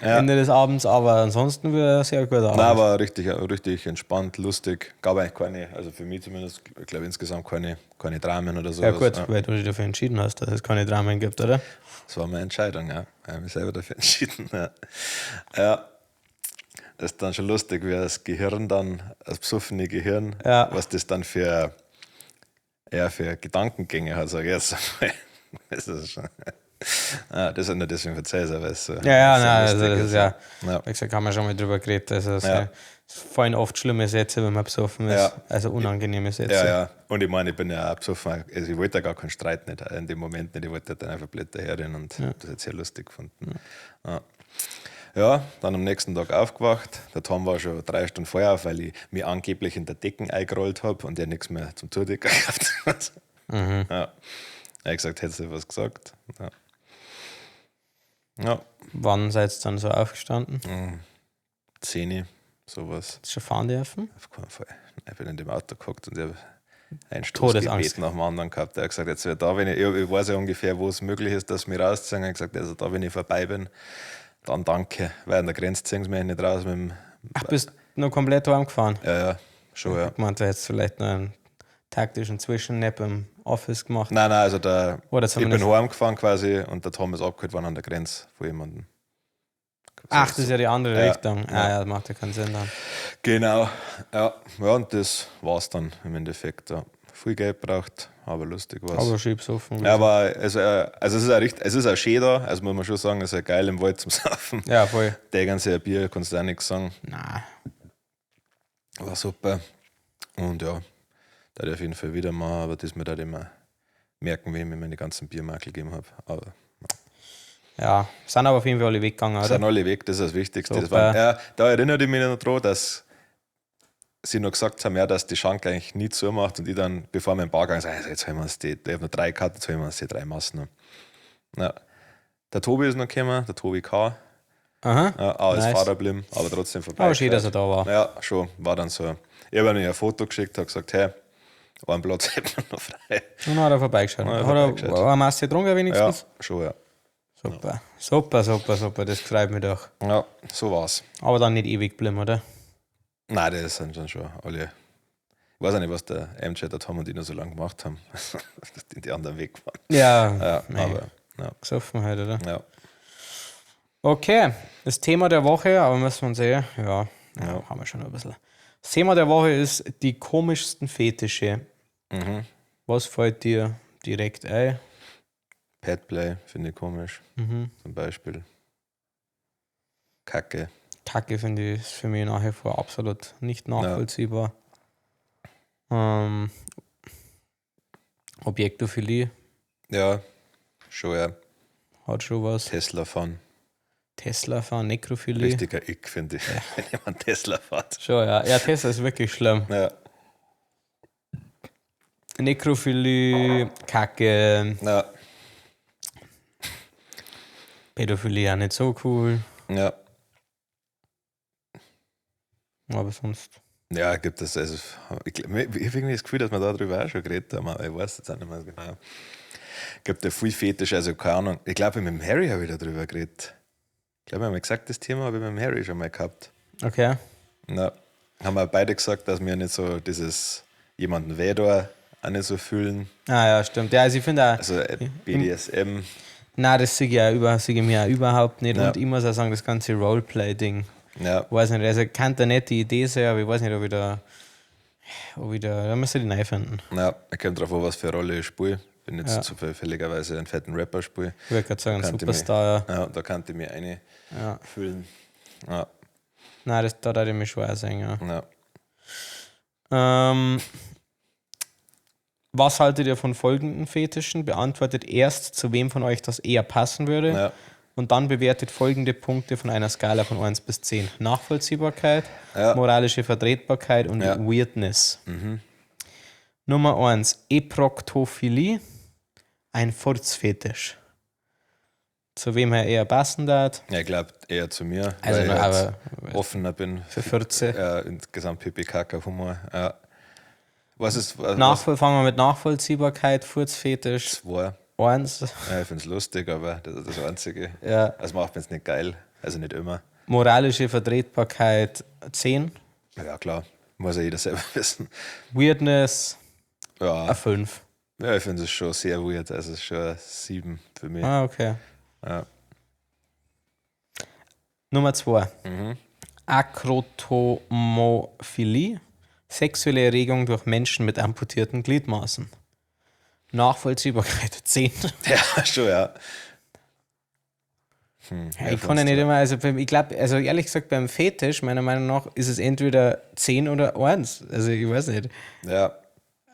Ende des Abends, aber ansonsten war sehr gut Abend. Nein, war richtig, richtig entspannt, lustig. Gab eigentlich keine, also für mich zumindest, ich glaube insgesamt keine Dramen oder sowas. ja gut, Ja. weil du dich dafür entschieden hast, dass es keine Dramen gibt, oder? Das war meine Entscheidung, ja. Ich habe mich selber dafür entschieden. Ja. Ja. Das ist dann schon lustig, wie das Gehirn dann, das besoffene Gehirn, Ja. was das dann für, ja, für Gedankengänge hat, sage ich jetzt einmal. Das ist schon. Ja, das ist nicht deswegen verzeih ich es, aber es ist so, Ja, ja, so nein, also lustig das ist ja, Ja. wie gesagt, haben wir schon mal drüber geredet. Also es, Ja. es fallen oft schlimme Sätze, wenn man besoffen ist. Ja. Also unangenehme Sätze. Ja, ja. Und ich meine, ich bin ja auch besoffen. Also ich wollte ja gar keinen Streit nicht in dem Moment nicht. Ich wollte dann einfach blöd daherreden und das jetzt sehr lustig gefunden. Ja. Ja, dann am nächsten Tag aufgewacht. Der Tom war schon 3 Stunden vorher auf, weil ich mich angeblich in der Decken eingerollt habe und er nichts mehr zum Zudecken gehabt hat. Ja. Er hat gesagt, hättest du was gesagt? Ja. Ja, Wann seid ihr dann so aufgestanden? 10, sowas. Hast du schon fahren dürfen? Auf keinen Fall. Ich bin in dem Auto gehockt und ich habe einen Todesangst. Stoßgebet nach dem anderen gehabt. Er hat gesagt, jetzt da, wenn ich weiß ja ungefähr, wo es möglich ist, dass wir rausziehen. Er hat gesagt, also da, wenn ich vorbei bin, dann danke. Weil an der Grenze ziehen sie mich nicht raus mit dem. Ach, bist noch komplett heimgefahren? Ja, ja, schon, ja. Ich meinte, du hättest vielleicht noch einen taktischen Zwischennap im Office gemacht. Nein, nein, also der, Oder ich bin zumindest- heimgefahren quasi und der Tom ist abgeholt worden an der Grenze von jemandem. Ach, das ist ja die andere Ja. Richtung. Ah ja, das macht ja keinen Sinn dann. Genau, ja. Ja, und das war's dann im Endeffekt. Ja. Viel Geld braucht, aber lustig war's. Aber schön besoffen. Ja, aber also, also es ist auch richtig, es ist auch schön da, also muss man schon sagen, es ist ja geil im Wald zum Saufen. Ja, voll. Der ganze Bier kannst du auch nichts sagen. Na, War super. Und ja, da ich auf jeden Fall wieder mal, aber das mir da immer merken, wem ich meine ganzen Biermakel gegeben habe. Aber ja, sind aber auf jeden Fall alle weggegangen, oder? sind alle weg, das ist das Wichtigste. Das Super. war, ja, da erinnere ich mich noch dran, dass sie noch gesagt haben, ja, dass die Schanke eigentlich nie zumacht und ich dann, bevor wir in den Bar gegangen sind, also jetzt holen wir uns die, ich habe noch 3 gehabt, jetzt holen wir uns die 3 Massen. Ja. Der Tobi ist noch gekommen, der Tobi K. Aha. Ja, auch als Nice. Fahrer geblieben, aber trotzdem vorbei. Aber schön, dass er da war. Ja, schon, war dann so. Ich habe ihm ein Foto geschickt, habe gesagt, hey, einen Platz hätten wir noch frei. Und dann hat er vorbeigeschaut. Ja, Hat er vorbeigeschaut. eine Masse getrunken Ja, wenigstens? schon, ja. Super. Super, super, super. Das freut mich doch. Ja, so war's. Aber dann nicht ewig geblieben, oder? Nein, das sind schon alle. Ich weiß auch nicht, was der MJ, der Tom und ich noch so lange gemacht haben, dass die die anderen weg waren. Ja, Ja, nee. aber ja, Gesoffen halt, oder? ja. Okay, das Thema der Woche, aber müssen wir uns eh, ja, ja, haben wir schon ein bisschen. Das Thema der Woche ist die komischsten Fetische. Mhm. Was fällt dir direkt ein? Petplay finde ich komisch, zum Beispiel. Kacke. Kacke finde ich ist für mich nach wie vor absolut nicht nachvollziehbar. Objektophilie Ja, schon ja. hat schon was. Tesla fahren. Tesla fahren, Nekrophilie. Richtiger Ick, finde ich, wenn jemand Tesla fährt. Schon, ja. Ja, Tesla ist wirklich schlimm. Ja, Nekrophilie, Kacke, ja, Pädophilie auch nicht so cool. ja. Aber sonst. Ja, gibt es, also, ich habe irgendwie das Gefühl, dass wir darüber auch schon geredet haben, aber ich weiß jetzt auch nicht mehr genau. Gibt ja viel Fetisch, also keine Ahnung. Ich glaube, mit dem Harry habe ich darüber geredet. Ich glaube, wir haben gesagt, das Thema habe ich mit dem Harry schon mal gehabt. Okay. Na, haben wir beide gesagt, dass wir nicht so dieses jemanden weh da auch nicht so fühlen. Ah ja, stimmt. Ja, also ich finde auch. Also BDSM. Nein, das sehe ich, ja über, sehe ich mir auch überhaupt nicht. Ja. Und ich muss auch sagen, das ganze Roleplay-Ding. Ja, Weiß nicht, also kann da nicht die Idee sein, aber ich weiß nicht, ob ich da. Ob ich da. Da müsste ich die neu finden. ja, ich kommt drauf an, was für eine Rolle ich spiele. Wenn ich jetzt zufälligerweise einen fetten Rapper spiele. Ich würde gerade sagen, ein Kannte mich. Superstar. Ja, da kannte ich mich eine Ja. fühlen. Ja, Nein, das, da würde ich mich schon auch sehen, ja. ja. Was haltet ihr von folgenden Fetischen? Beantwortet erst, zu wem von euch das eher passen würde. Ja. Und dann bewertet folgende Punkte von einer Skala von 1 bis 10. Nachvollziehbarkeit, Ja. moralische Vertretbarkeit und Ja. Mhm. Weirdness. Nummer 1. Eproktophilie, ein Furzfetisch. Zu wem er eher passen darf. Ja, ich glaube eher zu mir, Also, weil ich na, halt aber offener bin. für 14. Ja, insgesamt Pipi-Kaka-Humor. Ja. Was ist was, Fangen wir mit Nachvollziehbarkeit, Furzfetisch, zwei? 1. Ja, ich finde es lustig, aber das ist das Einzige. Ja. Das macht mir jetzt nicht geil. Also nicht immer. Moralische Vertretbarkeit 10. Ja, klar. Muss ja jeder selber wissen. Weirdness Ja, eine 5. ja ich finde es schon sehr weird. Also es ist schon 7 für mich. Ah, okay. Ja. Nummer 2. Mhm. Akrotomophilie. Sexuelle Erregung durch Menschen mit amputierten Gliedmaßen. Nachvollziehbarkeit 10. Ja, schon, ja. Ja, ich kann ja nicht immer, also ich glaube, also ehrlich gesagt, beim Fetisch, meiner Meinung nach, ist es entweder 10 oder 1. Also ich weiß nicht. Ja,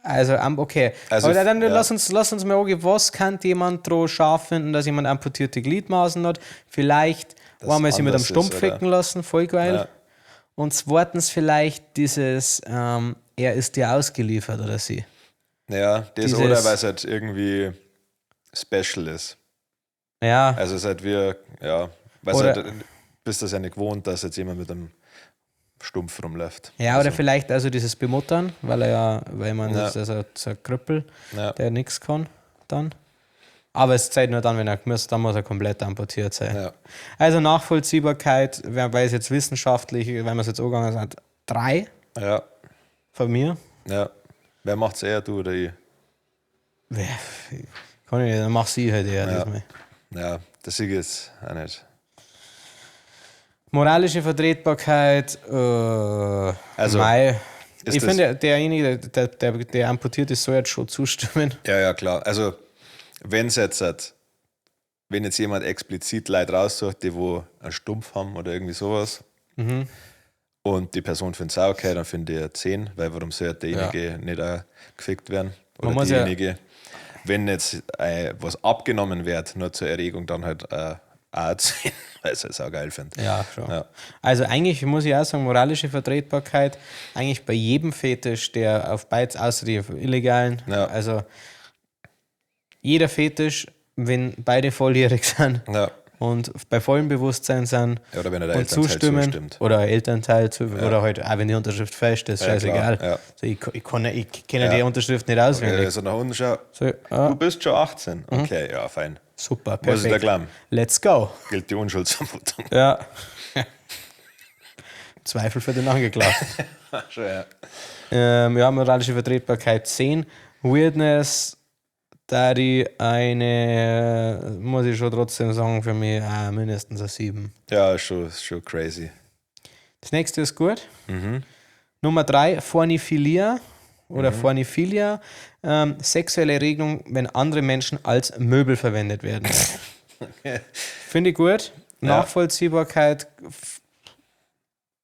Also, okay. Also, Aber dann ja. lass uns mal angehen, was kann jemand droh scharf finden, dass jemand amputierte Gliedmaßen hat? Vielleicht Das wollen wir sie mit einem anders ist, Stumpf oder? ficken lassen, voll geil. Ja. Und zweitens vielleicht dieses, er ist dir ausgeliefert oder sie. ja, das Dieses- oder weil es halt irgendwie special ist. Ja, Also seit wir, ja, weil Oder- halt, bist das ja nicht gewohnt, dass jetzt jemand mit einem Stumpf rumläuft. ja, oder vielleicht also dieses Bemuttern, weil er ja, weil man Ja. das ist also so ein Krüppel, Ja. der nichts kann dann. Aber es zeigt nur dann, wenn er muss, dann muss er komplett amputiert sein. Ja. Also Nachvollziehbarkeit, wer weiß jetzt wissenschaftlich, wenn wir es jetzt angegangen sind, 3 Ja, von mir. ja. Wer macht's eher, du oder ich? Wer- Kann ich nicht, dann mach sie halt eher Ja. diesmal. Ja, das sehe ich jetzt auch nicht. Moralische Vertretbarkeit, Also, mei. ist Ich das- finde, derjenige, der amputiert ist, soll jetzt schon zustimmen. Ja, ja, klar. Also, wenn's jetzt halt, wenn jetzt jemand explizit Leute raussucht, die wo einen Stumpf haben oder irgendwie sowas, und die Person findet es auch okay, dann finde ich ja 10, weil warum soll derjenige nicht auch gefickt werden? Oder Man muss ja- diejenige. Wenn jetzt was abgenommen wird, nur zur Erregung, dann halt auch 10, weil ich es auch geil finde. Ja, schon. Ja. Also eigentlich muss ich auch sagen, moralische Vertretbarkeit, eigentlich bei jedem Fetisch, der auf beides, außer die illegalen, Ja. also jeder Fetisch, wenn beide volljährig sind Ja. und bei vollem Bewusstsein sind Ja, oder wenn der und Elternteil zustimmen zustimmt. oder Elternteil zu, oder halt auch wenn die Unterschrift fälscht, ist Ja, scheißegal. klar, ja. So, ich kann, ich kenne Ja. die Unterschrift nicht auswendig. Okay, also nach unten schau, So, ah, du bist schon 18. Okay, ja, fein. super, Muss ich da perfekt. glauben? Let's go. Gilt die Unschuldsvermutung. Ja. Zweifel für den Angeklagten. Schon, ja. Ja, moralische Vertretbarkeit 10. Weirdness, Da die eine, muss ich schon trotzdem sagen, für mich mindestens eine 7. Ja, ist schon crazy. Das nächste ist gut. Nummer 3, Forniphilia oder Forniphilia. Sexuelle Erregung, wenn andere Menschen als Möbel verwendet werden. Finde ich gut. Ja. Nachvollziehbarkeit.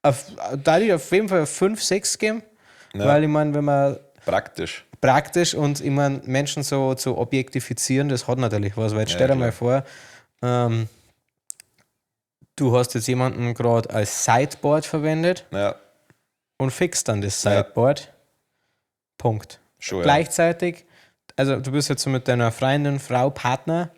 Da ich auf jeden Fall 5, 6 geben. Ja. Weil ich meine, wenn man Praktisch. praktisch und ich meine, Menschen so zu objektifizieren, das hat natürlich was, weil jetzt stell dir mal vor, du hast jetzt jemanden gerade als Sideboard verwendet Ja, und fixst dann das Ja. Sideboard. Punkt. schon. Ja. Gleichzeitig, also du bist jetzt so mit deiner Freundin, Frau, Partner,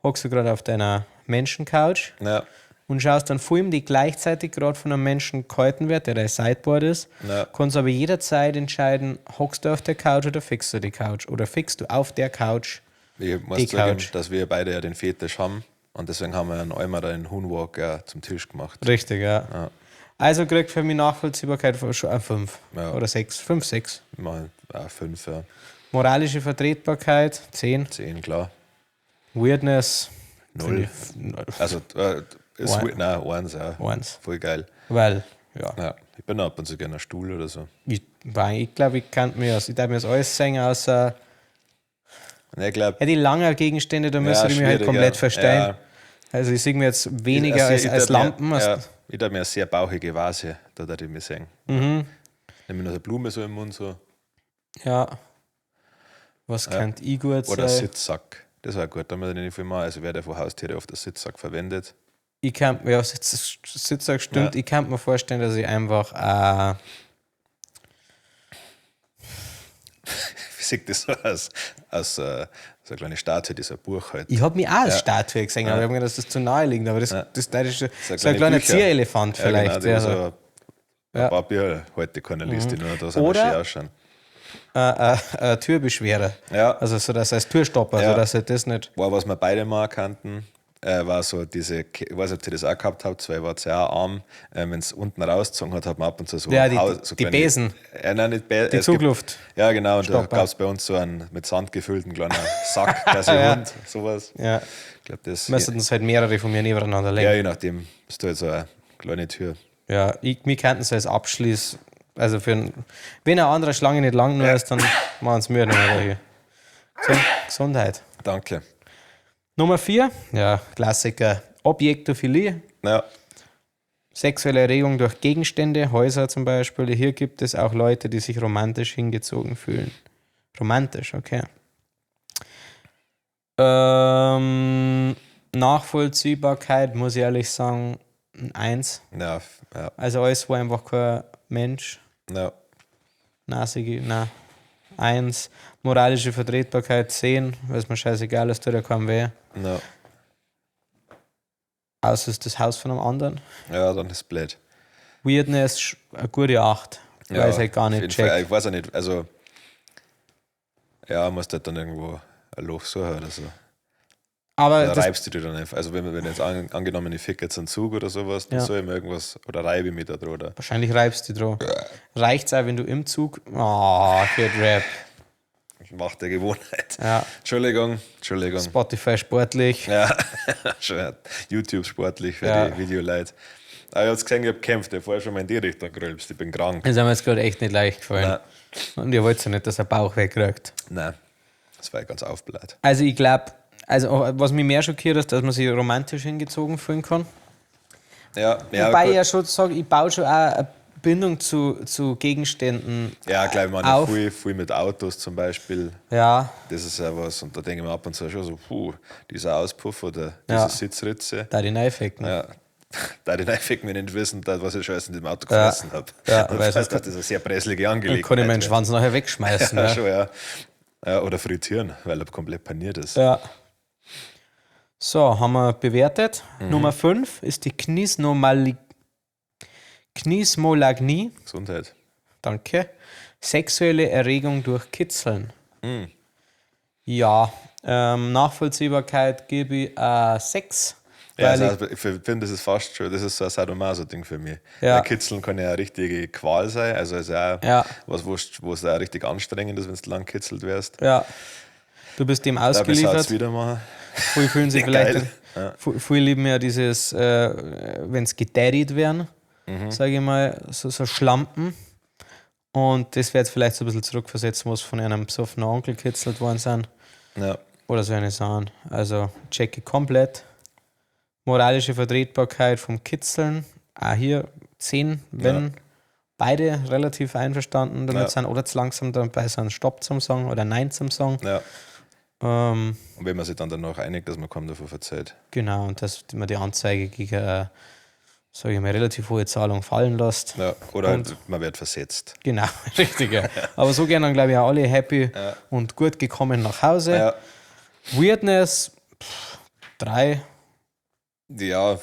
hockst du gerade auf deiner Menschencouch Ja, und schaust einen Film, die gleichzeitig gerade von einem Menschen gehalten wird, der dein Sideboard ist. Ja. Kannst aber jederzeit entscheiden, hockst du auf der Couch oder fixst du die Couch oder fixst du auf der Couch. Ich muss Die zugeben, Couch. dass wir beide ja den Fetisch haben und deswegen haben wir einen Eimer da in Hunwalk ja zum Tisch gemacht. Richtig, ja. Also kriegt für mich Nachvollziehbarkeit schon ein 5 Ja. oder 6, 5, 6. Wir machen auch 5, ja. Moralische Vertretbarkeit 10. 10, klar. Weirdness 0. Also, ist One. weird, nein, 1, ja. 1. Voll geil. Weil, ja. Ja, ich bin ab und zu gerne ein Stuhl oder so. Ich glaube, ich kann mir das, ich darf mir das alles sagen, außer Und ich glaube, ja, die langen Gegenstände, da müsste ich mich halt schwierig, komplett ja. verstehen. Ja. Also ich sehe mir jetzt weniger Also ich als darf mir- Lampen. Als, Ja, ich darf mir eine sehr bauchige Vase, da darf ich mich sehen. Nehme ich noch so eine Blume so im Mund so. ja. Was könnte ich gut Oder sein? Sitzsack. Das war gut, da muss ich nicht viel machen. Also werde von Haustiere oft der Sitzsack verwendet. Ich kann, ja, Sitzsack stimmt. Ja. Ich kann mir vorstellen, dass ich einfach Wie sieht das so aus? Aus so eine kleine Statue, die so ein Buch halt. ich habe mich auch als Statue gesehen, aber ich habe mir gedacht, dass das zu nahe liegt. Aber das ist so, So ein kleiner Bücher. Zierelefant vielleicht. Ja, genau, ja, die so. so ein paar Bücher heute keiner liest, die nur da so Oder- schön ausschauen. Türbeschwerer. Ja. Also so, dass als Türstopper, Ja. so dass er das nicht. War, was wir beide mal kannten, war so diese, ich weiß nicht, ob ihr das auch gehabt habt, weil war ja auch arm, wenn es unten rausgezogen hat, hat man ab und zu so Ja, ein die- Haus, so die kleine- Besen. Nein, nicht Besen. Die Zugluft. Ja, genau, und da Stopper. gab es bei uns so einen mit Sand gefüllten kleinen Sack, quasi Ja. rund, sowas. Ja. Ich glaube, das. Müssten es halt mehrere von mir nebeneinander legen. Ja, je nachdem. Ist da jetzt so eine kleine Tür. Ja, wir könnten es als Abschließ. Also für ein, wenn eine andere Schlange nicht lang nur ist, dann machen es mir noch mal welche. Gesundheit. Danke. Nummer 4, ja, Klassiker. Objektophilie, Ja, sexuelle Erregung durch Gegenstände, Häuser zum Beispiel. Hier gibt es auch Leute, die sich romantisch hingezogen fühlen. Romantisch, okay. Nachvollziehbarkeit, muss ich ehrlich sagen, ein 1. ja, ja, Also alles war einfach kein Mensch. ja. Nasige, na, 1. Moralische Vertretbarkeit 10, weil es mir scheißegal ist, tut ja keinem weh. Ja, Außer es ist das Haus von einem anderen. ja, dann ist blöd. Weirdness, eine gute 8. Ja, weil ich halt gar auf nicht jeden Fall. check. Ich weiß auch nicht, also ja, musst halt dann irgendwo ein Loch suchen oder so. Aber Da das, reibst du dich dann einfach. Also wenn jetzt angenommen, ich fick jetzt einen Zug oder sowas, dann Ja. soll ich mir irgendwas oder reibe ich mich da drüber. wahrscheinlich reibst du dich drauf. Reicht's auch, wenn du im Zug. Oh, good Rap. Macht der Gewohnheit. Ja. Entschuldigung, Entschuldigung. Spotify sportlich. Ja, schon YouTube sportlich für Ja. die Videoleute. Aber ich hab's gesehen, ich hab gekämpft, ich hab vorher schon mal in die Richtung gerülpst, ich bin krank. Das haben wir jetzt gerade echt nicht leicht gefallen. Und ihr wollt ja nicht, dass er Bauch wegkriegt. Nein, das war ja ganz aufbläht. Also ich glaube, also was mich mehr schockiert ist, dass man sich romantisch hingezogen fühlen kann. Ja, ja, Wobei gut. ich ja schon sage, ich baue schon auch eine Bindung zu Gegenständen Ja, gleich mal auf. viel, viel mit Autos zum Beispiel. Ja, Das ist ja was. Und da denke ich mir ab und zu schon so, puh, dieser Auspuff oder diese Ja. Sitzritze. da die Neifecken. Ja. Da die Neifecken mir nicht wissen, da, was ich schon alles in dem Auto Ja. gefressen habe. Ja, Und weil weiß, sonst dass das eine sehr präslige Dann Angelegenheit kann ich meinen wird. Schwanz nachher wegschmeißen. Ja, ne? schon, ja. Ja, oder frittieren, weil er komplett paniert ist. Ja. So, haben wir bewertet. Mhm. Nummer 5 ist die Knismolagnie. Gesundheit. Danke. Sexuelle Erregung durch Kitzeln. Mhm. Ja, Nachvollziehbarkeit gebe ich 6. Ja, weil also ich finde, das ist fast schon, das ist so ein Sadomaso-Ding für mich. Ja. Weil Kitzeln kann ja eine richtige Qual sein, also ist ja auch Ja. was, wo es auch richtig anstrengend ist, wenn du lang kitzelt wirst. Ja. Du bist dem Darf ich ausgeliefert. wieder machen? Viele fühlen sich vielleicht, Geil. Ja. viele lieben ja dieses, wenn es gedaddied werden, sage ich mal, so Schlampen. Und das wird vielleicht so ein bisschen zurückversetzen, was von einem besoffenen Onkel kitzelt worden sind. Ja. Oder so eine Sachen. Also checke komplett. Moralische Vertretbarkeit vom Kitzeln. Auch hier 10, wenn Ja. beide relativ einverstanden damit Ja. sind oder zu langsam dabei sind, Stopp zum Sagen oder Nein zum Sagen. Ja. Und wenn man sich dann danach einigt, dass man kaum davon verzeiht. Genau, und dass man die Anzeige gegen eine, sag ich mal, relativ hohe Zahlung fallen lässt. Ja. Oder Und- halt, man wird versetzt. Genau, richtig. Ja. Aber so gehen dann, glaube ich, auch alle happy und gut gekommen nach Hause. Ja. Weirdness, 3. Ja,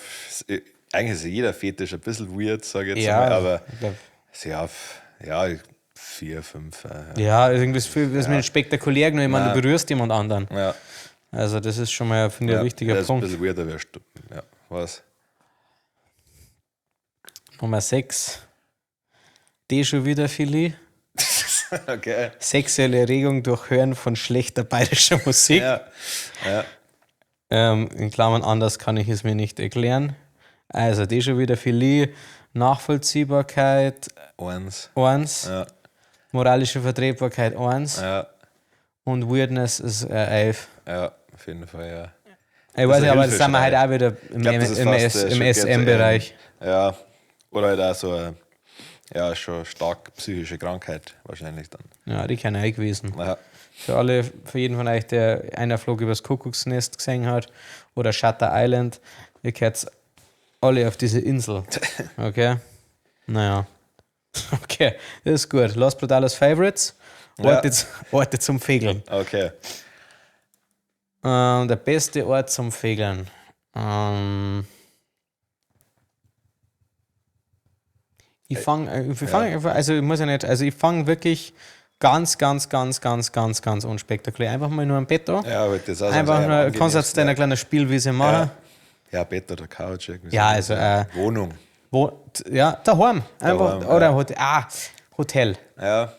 eigentlich ist jeder Fetisch ein bisschen weird, sage ich jetzt Ja, mal, aber ich glaub, ja, ja, 4, 5. Ja. ja, irgendwie ist viel, das ist mir nicht spektakulär genug. Ich meine, du berührst jemand anderen. Ja, Also, das ist schon mal, finde ich, ein ja, wichtiger das ist Punkt. ein bisschen weirder, wärst du. Ja, was? Nummer 6. Die schon wieder Philie. Okay. Sexuelle Erregung durch Hören von schlechter bayerischer Musik. Ja, ja, In Klammern, anders kann ich es mir nicht erklären. Also, die schon wieder Philie. Nachvollziehbarkeit 1. 1, Ja, moralische Vertretbarkeit 1 ja, und Weirdness ist 11. ja, auf jeden Fall, ja. Ich weiß ist nicht, ein aber das sind wir Hilfeschrei. halt auch wieder im, Ich glaub, das ist fast, im schon SM-Bereich. Ja, oder halt auch so eine, ja, schon stark psychische Krankheit wahrscheinlich dann. Ja, die kann ich gewesen. Ja, Für alle, für jeden von euch, der einer Flug übers Kuckucksnest gesehen hat oder Shutter Island, ihr gehört alle auf diese Insel. Okay? Naja. Okay, das ist gut. Los Brutales Favorites. Orte, Orte zum Fegeln. okay. Der beste Ort zum Fegeln. Ich fange, fang, also ich muss ja nicht, also ich fange wirklich ganz, ganz, ganz, ganz, ganz, ganz unspektakulär. Einfach mal nur am Bett an. Ja, aber das ist auch Einfach so nur, kannst jetzt deine kleine Spielwiese machen. Ja, Bett oder Couch irgendwie. Ja, so. also, Wohnung. Wo, ja, daheim. Einfach, Daheim, oder ja. Hotel. Ah, Hotel. Ja,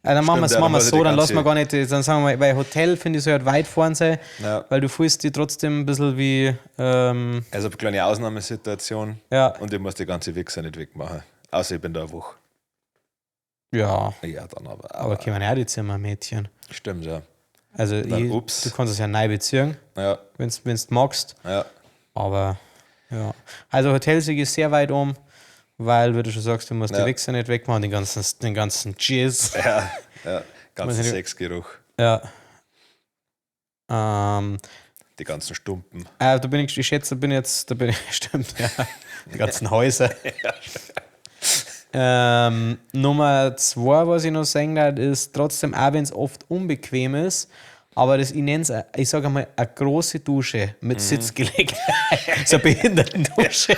Ja, dann machen wir es ja, dann machen wir's muss ich so, die dann lassen wir ganze- gar nicht, dann sagen wir mal, weil Hotel finde ich soll halt weit vorn sein, Ja. weil du fühlst dich trotzdem ein bisschen wie, also eine kleine Ausnahmesituation. Ja. Und ich muss die ganze Wichser nicht wegmachen. Außer ich bin da eine Woche. ja, Ja, dann aber. aber kommen ja auch die Zimmermädchen. Stimmt, ja. Also Dann, ich, ups. du kannst es ja neu beziehen, Ja, wenn du magst, ja. aber ja. Also Hotelsieg ist sehr weit um, weil, wie du schon sagst, du musst Ja. die Wichser nicht wegmachen, den ganzen Jizz. Ja, ja. Ganzen ich nicht- Sexgeruch. Ja. Die ganzen Stumpen. Da bin ich, ich schätze, da bin ich jetzt, da bin ich, stimmt, ja. Die ganzen Häuser. Nummer 2, was ich noch sagen darf, ist trotzdem, auch wenn es oft unbequem ist, aber das, ich nenne es, ich sage einmal, eine große Dusche mit Sitzgelegenheit. So eine Behindertendusche.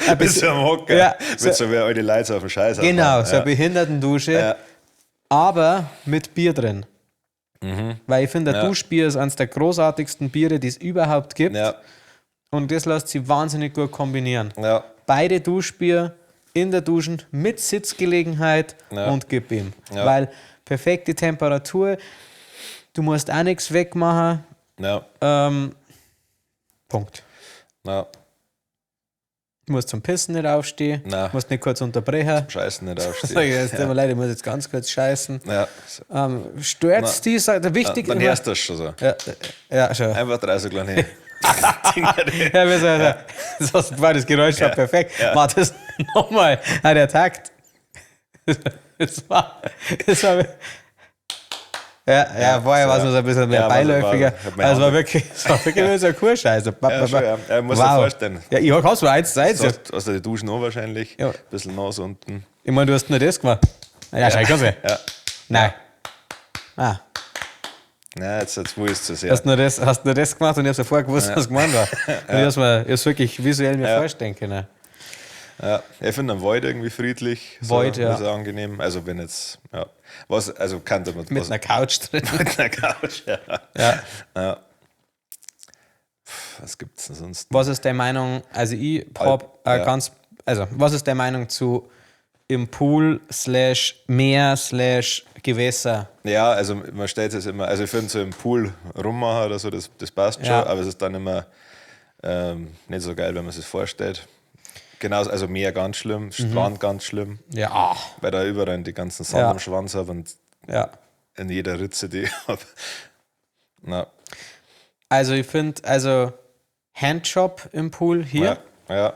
Ein Mit so einem Hocker. Ja, Mit so wie alte Leute so auf dem Scheiß. Genau, so ja. eine Behindertendusche, Ja. aber mit Bier drin. Weil ich finde, ein Ja. Duschbier ist eines der großartigsten Biere, die es überhaupt gibt. Ja, Und das lässt sich wahnsinnig gut kombinieren. ja, Beide Duschbier in der Duschen mit Sitzgelegenheit Ja. und gib ihm. Ja. Weil perfekte Temperatur, du musst auch nichts wegmachen. ja, Punkt. ja. Du musst zum Pissen nicht aufstehen, Nein. musst nicht kurz unterbrechen. Scheißen nicht Sag aufstehen. ich, es tut mir leid, ich muss jetzt ganz kurz scheißen. Ja, so. Stört's die? Sagt er, wichtig. Dann immer- hörst du das schon so. Ja, ja, schon. Einfach drei so kleine Dinger. Ja, wir so, das war das Geräusch war perfekt. Ja. War das nochmal? Ah, der Takt. Das war, ja, ja, vorher war es noch so ein bisschen mehr Ja, war so- beiläufiger. war- hat meine Also es war Hand- wirklich, es war wirklich nur so ein Kurscheiß. Ja, schon, ja. Ja, musst dir vorstellen. Ja, ich hab's mir 1:1. Du hast du die Duschen auch wahrscheinlich. Ja. Ein bisschen nass unten. Ich meine, du hast nur das gemacht. Ja, schau, kannst du. Ja. Nein. Ah, Nein, jetzt wo ist es sehr. hast nur das gemacht und ich hab's ja vorher gewusst, was gemeint war. Und ich hab's mir, ich hab's wirklich visuell mir vorstellen können. Ja, ich finde am Wald irgendwie friedlich. So, Wald, ja. Ist angenehm. Also wenn jetzt, ja. Was, also kann man Mit was, einer Couch drin. mit einer Couch, ja. Ja. Ja. Pff, was gibt's denn sonst? Was ist deine Meinung? Also ich hab Ja. ganz, also was ist deine Meinung zu im Pool slash Meer slash Gewässer. Ja, also man stellt es immer, also ich finde so im Pool rummachen oder so, das passt schon, aber es ist dann immer nicht so geil, wenn man sich vorstellt. Genauso, also Meer ganz schlimm, Strand ganz schlimm, Ja, ah, weil da überall die ganzen Sand am Schwanz habe und in jeder Ritze, die ich habe. Na, Also ich finde, also Handjob im Pool hier, ja,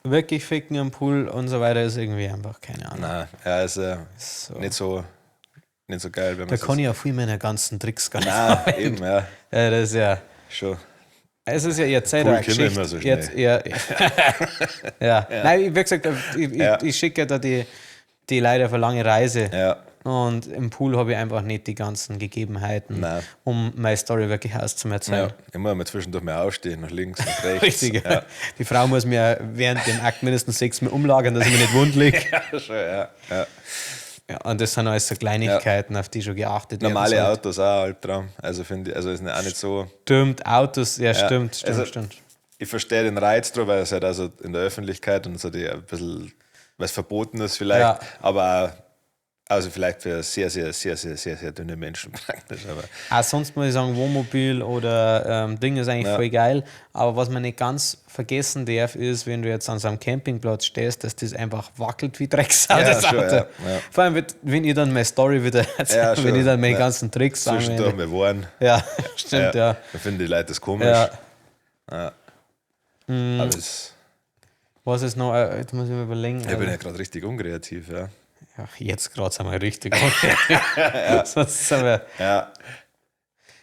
wirklich ficken im Pool und so weiter ist irgendwie einfach keine Ahnung. nein, ja, ist So. nicht so, nicht so geil, wenn man Da kann ich ja viel meiner ganzen Tricks gar nicht. Nein, eben, ja, Ja, das ist ja. schon. Es ist ja ihr Zeit Pool eine kommt Geschichte. immer so schnell. Jetzt, ja, ja. Nein, wie gesagt, ich schicke da die Leute auf eine lange Reise. Ja, Und im Pool habe ich einfach nicht die ganzen Gegebenheiten, Nein. um meine Story wirklich auszuerzählen. ja. Ich muss mal zwischendurch mal aufstehen, nach links, nach rechts. Richtig. Ja, Die Frau muss mir während dem Akt mindestens 6 Mal umlagern, dass ich mir nicht wund lieg. ja, schon, ja. Ja. Ja, und das sind alles so Kleinigkeiten, auf die schon geachtet werden. Normale sollte. Autos auch ein Albtraum. Also finde ich, also ist auch nicht so. Stimmt, Autos, ja, stimmt, also- stimmt. Ich verstehe den Reiz drauf, weil es halt also in der Öffentlichkeit und so die ein bisschen was verboten ist vielleicht, Ja. aber auch, also vielleicht für sehr, sehr, sehr, sehr, sehr, sehr dünne Menschen praktisch. Aber Auch sonst muss ich sagen, Wohnmobil oder Ding ist eigentlich voll geil. Aber was man nicht ganz vergessen darf, ist, wenn du jetzt an so einem Campingplatz stehst, dass das einfach wackelt wie Drecksau, Ja, das schon, Auto. ja, ja. Vor allem, wenn ich dann meine Story wieder erzähle, Ja, schon, wenn ich dann meine ja. ganzen Tricks zwischendurch anwende. mal warnen. Ja, stimmt, ja. Da finden die Leute das komisch. Ja. Aber es, Was ist noch? Jetzt muss ich mir überlegen. ich bin ja gerade richtig unkreativ, ja. Ja, jetzt gerade sind wir richtig. Sonst sind wir. Ja,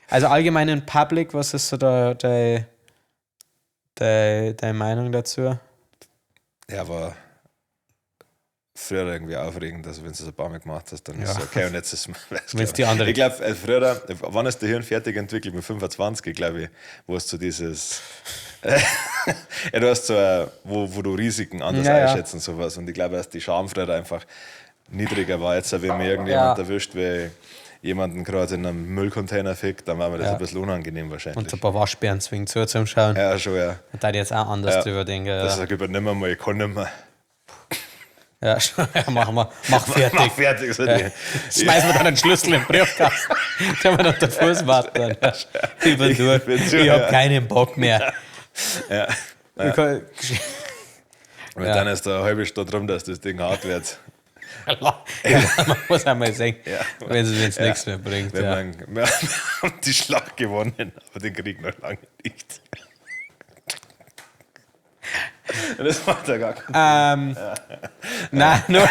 Also allgemein in Public, was ist so da deine Meinung dazu? ja, war früher irgendwie aufregend, also wenn du es ein paar Mal gemacht hast, dann Ja. ist es okay. Und jetzt ist es. Wenn's die andere- Ich glaube, früher, wann ist der Hirn fertig entwickelt? Mit 25, glaube ich, wo es so dieses. Ja, du hast so, wo du Risiken anders Ja, ja. einschätzt und sowas. Und ich glaube, dass die Scham früher einfach niedriger war. Jetzt, wenn mir irgendjemand Ja. erwischt, weil jemanden gerade in einem Müllcontainer fickt, dann war mir das Ja. ein bisschen unangenehm wahrscheinlich. Und ein paar Waschbären zwingen zu zum Schauen. Ja, schon, ja. Da ich jetzt auch anders Ja. drüber denken. Das Ja, sag ich nimmer mal, ich kann nimmer. ja, schon, ja machen wir. Mach fertig. Mach fertig. So die, Schmeißen wir dann einen Schlüssel im Briefkasten. Können wir noch der Fuß warten. Dann. Ich bin durch. bin zu, Ich habe ja. keinen Bock mehr. Ja. Ich kann- Und dann ist da eine halbe Stunde drum, dass das Ding hart wird. Ja, man muss einmal sehen, Ja. wenn es Ja. nichts mehr bringt. Wenn Ja. man, wir haben die Schlacht gewonnen, aber den Krieg noch lange nicht. Das macht ja gar keinen Nein, nur,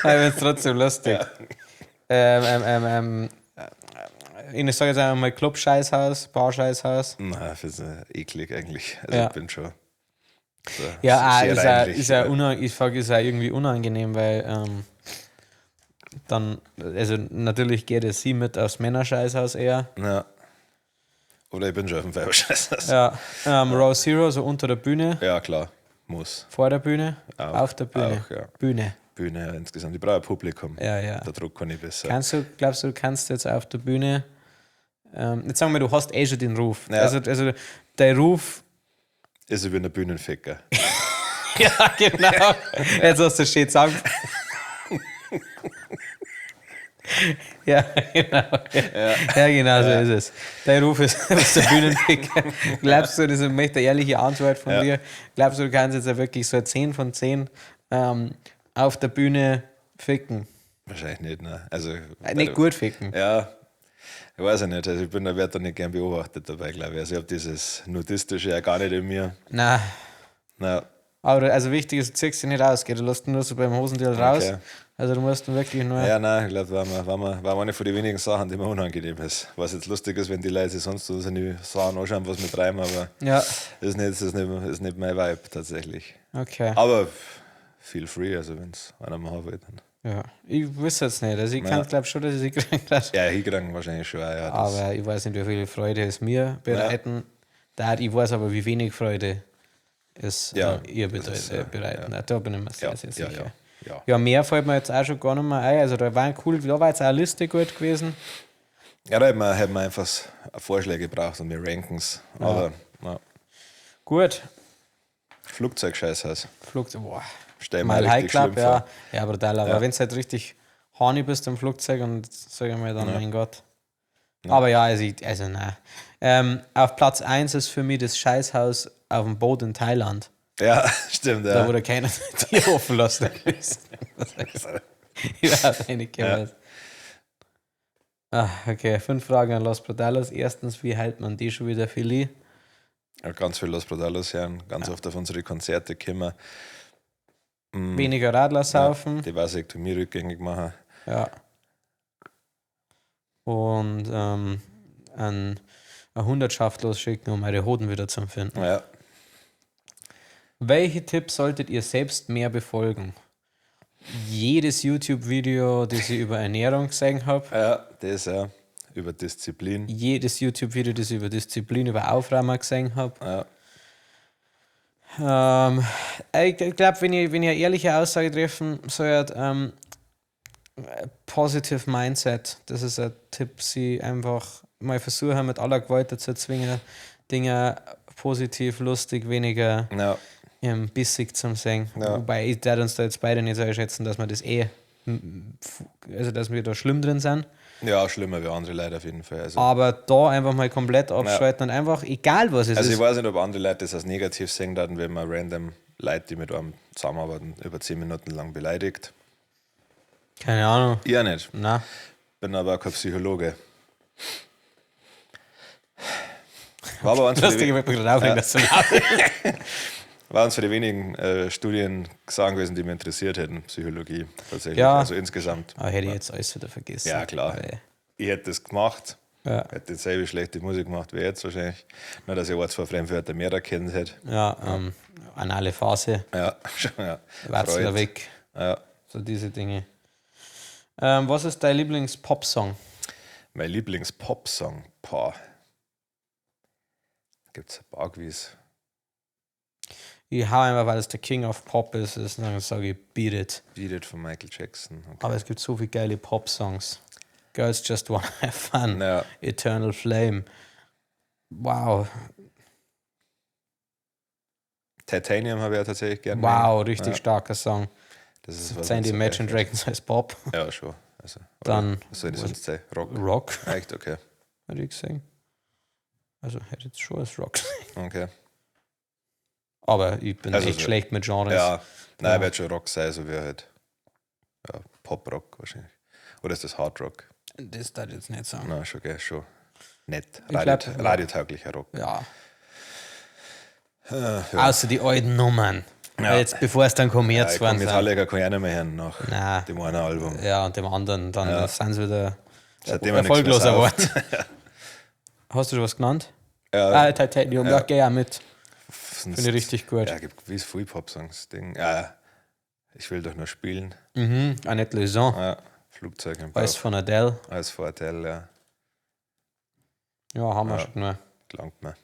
weil es trotzdem lustig. Ich sage jetzt einfach mal Club-Scheißhaus, Bar-Scheißhaus. Nein, das ist eklig eigentlich. Also Ja. ich bin schon. So Ja, ah, sehr ist auch, reinlich. ist auch ich frag, ist auch irgendwie unangenehm, weil dann, also natürlich geht es sie mit aufs Männerscheißhaus eher. Ja. Oder ich bin schon auf dem Weiberscheiß. Ja, Row Zero, so unter der Bühne, Ja, klar. Muss. vor der Bühne, Auch, auf der Bühne, auch, ja. Bühne. Bühne ja, insgesamt. Ich brauche ein Publikum. Ja, ja. Der Druck kann ich besser. Kannst du, glaubst du, du kannst jetzt auf der Bühne, jetzt sagen wir, du hast eh schon den Ruf. Ja. Also der Ruf, Ist wie ein Bühnenficker. ja, genau. Jetzt hast du schön gesagt. Ja, genau. Ja, genau, so ist es. Dein Ruf ist, ist der Bühnenficker. Glaubst du, das ist eine ehrliche Antwort von Ja. dir, glaubst du, du kannst jetzt ja wirklich so 10 von 10 auf der Bühne ficken? Wahrscheinlich nicht, ne? Also, Nicht gut ficken. Ja, ich weiß ja nicht. Also ich bin da werde da nicht gern beobachtet dabei, glaube ich. Also ich habe dieses Nudistische ja gar nicht in mir. Nein. Na, Aber also wichtig ist, du ziehst dich nicht aus, gell? Du lässt ihn nur so beim Hosenteil raus. Okay. Also du musst ihn wirklich nur. ja, nein, ich glaube, war eine von den wenigen Sachen, die mir unangenehm ist. Was jetzt lustig ist, wenn die Leute sich sonst so seine Sachen anschauen, was wir treiben, aber Ja, ist nicht mein Vibe tatsächlich. okay. Aber feel free, also wenn es einer machen will, dann. Ja. Ich wüsste jetzt nicht. Also ich Ja. kann glaube schon, dass ich sie kriegen lasse. Ja, hinkriegen wahrscheinlich schon, auch, ja. Das, Aber ich weiß nicht, wie viel Freude es mir bereiten darf. Ich weiß aber, wie wenig Freude es Ja, ihr das ist, bereiten. Da bin ich mir sehr, ja, sehr ja, sicher. ja, ja. Ja, mehr fällt mir jetzt auch schon gar nicht mehr ein. Also da war cool, da war jetzt auch eine Liste gut gewesen. Ja, da hätten wir einfach Vorschläge gebraucht und wir ranken's. Aber ja. Gut. Flugzeugscheißhaus. Flugzeug, boah. Stell mir Mal High richtig Club, schlimm ja. vor. Ja, brutal. Aber Ja. wenn es halt richtig Horny bist im Flugzeug und sag ich mir dann, mein Gott. Aber ja, also, also nein. Auf Platz 1 ist für mich das Scheißhaus auf dem Boot in Thailand. Ja, stimmt, Da ja. wo da keiner die Tür offen lassen. Überhaupt nicht ja. Ah, okay, 5 Fragen an Los Brutalos. Erstens, wie hält man die schon wieder Philly? Ja, ganz viel Los Brutalos hören, ganz oft auf unsere Konzerte kommen. Weniger Radler saufen. Die Vasektomie rückgängig machen. Ja. Und ein Hundertschaft losschicken, um eure Hoden wieder zu finden. Ja. Welche Tipps solltet ihr selbst mehr befolgen? Jedes YouTube-Video, das ich über Ernährung gesehen habe. Ja, das ja. Über Disziplin. Jedes YouTube-Video, das ich über Disziplin, über Aufräumen gesehen habe. Ja. Ich glaube, wenn ich eine ehrliche Aussage treffen soll, Positive Mindset, das ist ein Tipp, sie einfach mal versuchen, mit aller Gewalt dazu zwingen, Dinge positiv, lustig, weniger bissig zum sehen. Ja. Wobei ich darf uns da jetzt beide nicht so einschätzen, dass wir das also dass wir da schlimm drin sind. Ja, schlimmer wie andere Leute auf jeden Fall. Also, aber da einfach mal komplett abschalten und einfach, egal was es also ist. Ich weiß nicht, ob andere Leute das als negativ sehen würden, wenn man random Leute, die mit einem zusammenarbeiten, über 10 Minuten lang beleidigt. Keine Ahnung. Ich auch nicht. Nein. Bin aber auch kein Psychologe. War aber eins von Lustig, den, ich gerade aufregen, dass du laut war eins von den wenigen Studien gesagt gewesen, die mich interessiert hätten, Psychologie tatsächlich. Ja. Also insgesamt. Aber hätte ich jetzt alles wieder vergessen. Ja, klar. Weil, Ich hätte das gemacht. ja. Hätte dieselbe schlechte Musik gemacht wie jetzt wahrscheinlich. Nur, dass ich ein, zwei Fremdwörter mehr erkannt hätte. Ja, anale Phase. Ja, schon, ja. Watzler Freud. weg. Ja. So diese Dinge. Was ist dein Lieblings-Pop-Song? Mein Lieblings-Pop-Song? Boah. Gibt es ein paar gewiss. Ich hau einfach, weil es der King of Pop ist, dann sage ich Beat It. Beat It von Michael Jackson. Okay. Aber es gibt so viele geile Pop-Songs. Girls Just Wanna Have Fun. Ja. Eternal Flame. Wow. Titanium habe ich ja tatsächlich gerne. Wow, richtig Ja. starker Song. Das ist was Sind die so Imagine geil Dragons als Pop? finde. Ja, schon. Also, oder Dann was soll das sonst sein? Rock. Rock, Echt, okay. würde ich sagen. Also hätte ich jetzt schon als Rock gesehen. Okay. Aber ich bin Also echt so- schlecht mit Genres. Ja, nein, Ja. wird schon Rock sein, so wie halt ja, Pop-Rock wahrscheinlich. Oder ist das Hard Rock? Das darf ich jetzt nicht sagen. Nein, schon, gell, schon nett. Ich glaub, Radiotauglicher Rock. Ja. Ja. Außer die alten Nummern. Ja. Weil jetzt, bevor es dann Ja, Kommerz ich waren. kann Metallica kann ich auch nicht mehr hören nach Nein. dem einen Album. Ja, und dem anderen, dann sind sie wieder Seitdem er nichts mehr erfolgloser sauft. geworden. Hast du schon was genannt? Ja, Ah, Titanium, ja, geh ja mit. sonst- Finde ich richtig gut. Ja, gibt gewiss viele Pop-Songs. Ding. Ja, ich will doch nur spielen. Mhm. Annette Liaison, Ja, Flugzeug im Bauch. alles von Adele. Als Vorteil, ja. Ja, haben wir Ja. schon genug. Gelangt mir.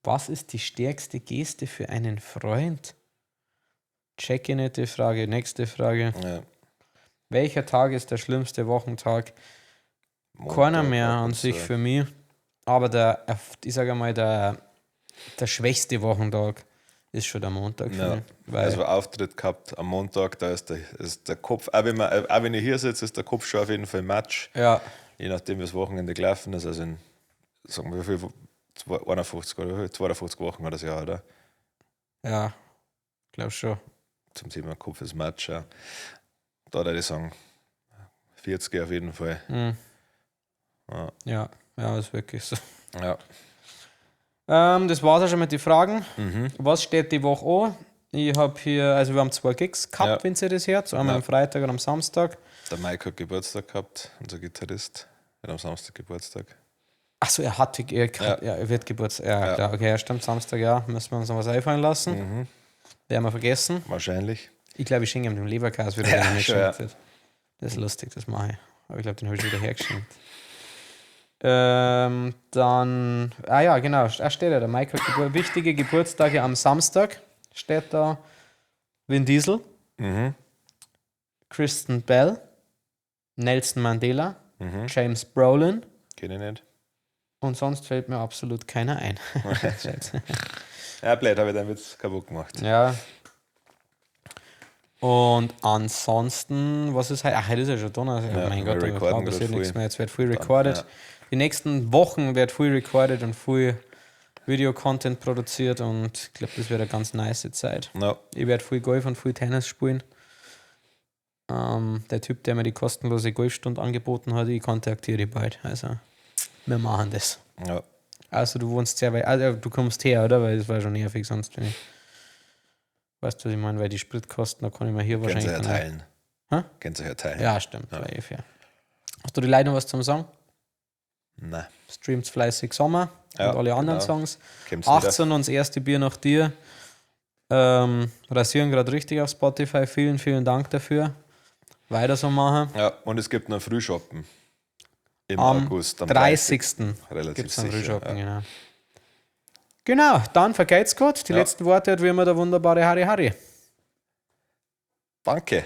Was ist die stärkste Geste für einen Freund? Check ich nicht die Frage. Nächste Frage. Ja. Welcher Tag ist der schlimmste Wochentag? Montag Keiner mehr ab an und sich zu. für mich. Aber der, ich sage mal, der schwächste Wochentag ist schon der Montag für Ja. mich. Weil, Also Auftritt gehabt am Montag, da ist der Kopf, auch wenn ich hier sitze, ist der Kopf schon auf jeden Fall Matsch. ja, Je nachdem, wie das Wochenende gelaufen ist. Also in, sagen wir, wie viel, 51 oder wie viel? 52 Wochen war das Jahr, oder? ja, glaube schon. Zum Thema Kopf ist Matsch, ja. Da würde ich sagen, 40 auf jeden Fall. Mhm. Ja. Ja, ja, ist wirklich so. Ja. Das war's auch schon mit den Fragen. Mhm. Was steht die Woche an? Ich habe hier, also wir haben 2 Gigs gehabt, Ja. wenn ihr das hört. Einmal Ja. am Freitag und am Samstag. Der Mike hat Geburtstag gehabt, unser Gitarrist. Hat am Samstag Geburtstag. Achso, er hatte, er, Ja. ja. er wird Geburtstag. Ja, Ja. klar, okay, ja, stimmt, Samstag, ja. Müssen wir uns noch was einfallen lassen. Mhm. Werden wir vergessen. Wahrscheinlich. Ich glaube, ich schenke ihm den Leberkäse wieder, Ja, den er mir schon, geschenkt hat. Das ist lustig, das mache ich. Aber ich glaube, den habe ich schon wieder hergeschenkt. Dann, ah ja, genau, da steht ja, der Mike hat wichtige Geburtstage am Samstag, steht da Vin Diesel, Mhm. Kristen Bell, Nelson Mandela, Mhm. James Brolin Kenn ich nicht. und sonst fällt mir absolut keiner ein. Scheiße. Ja, blöd, habe ich deinen Witz kaputt gemacht. Ja. Und ansonsten, was ist heute? Ach, heute ist ja schon Donnerstag. Ja, Oh mein wir Gott, da recorden passiert grad nichts viel. mehr. Jetzt wird viel recorded. ja. Die nächsten Wochen wird viel recorded und viel Video-Content produziert und ich glaube, das wird eine ganz nice Zeit. Ja. Ich werde viel Golf und viel Tennis spielen. Der Typ, der mir die kostenlose Golfstunde angeboten hat, ich kontaktiere ihn bald. Also, wir machen das. Ja. Also, du wohnst sehr weit. Also, du kommst her, oder? Weil das war schon nervig, sonst wenn ich. Weißt du, was ich meine? Weil die Spritkosten, da kann ich mir hier Könnt wahrscheinlich. ihr ja dann auch- teilen. Hä? Könnt ihr ja teilen. Ja, stimmt. War eh fair. Hast du die Leute noch was zum Sagen? Nein. Streamt fleißig Sommer Ja, und alle anderen genau. Songs. Kommt's wieder. 18 und das erste Bier nach dir. Rasieren gerade richtig auf Spotify. Vielen, vielen Dank dafür. Weiter so machen. Ja, und es gibt noch Frühschoppen. Im Am August. Am 30. Relativ Gibt es einen sicher. Frühschoppen, Ja. genau. Genau, dann vergeht's gut. Die Ja. letzten Worte hat wie immer der wunderbare Harry Harry. Danke.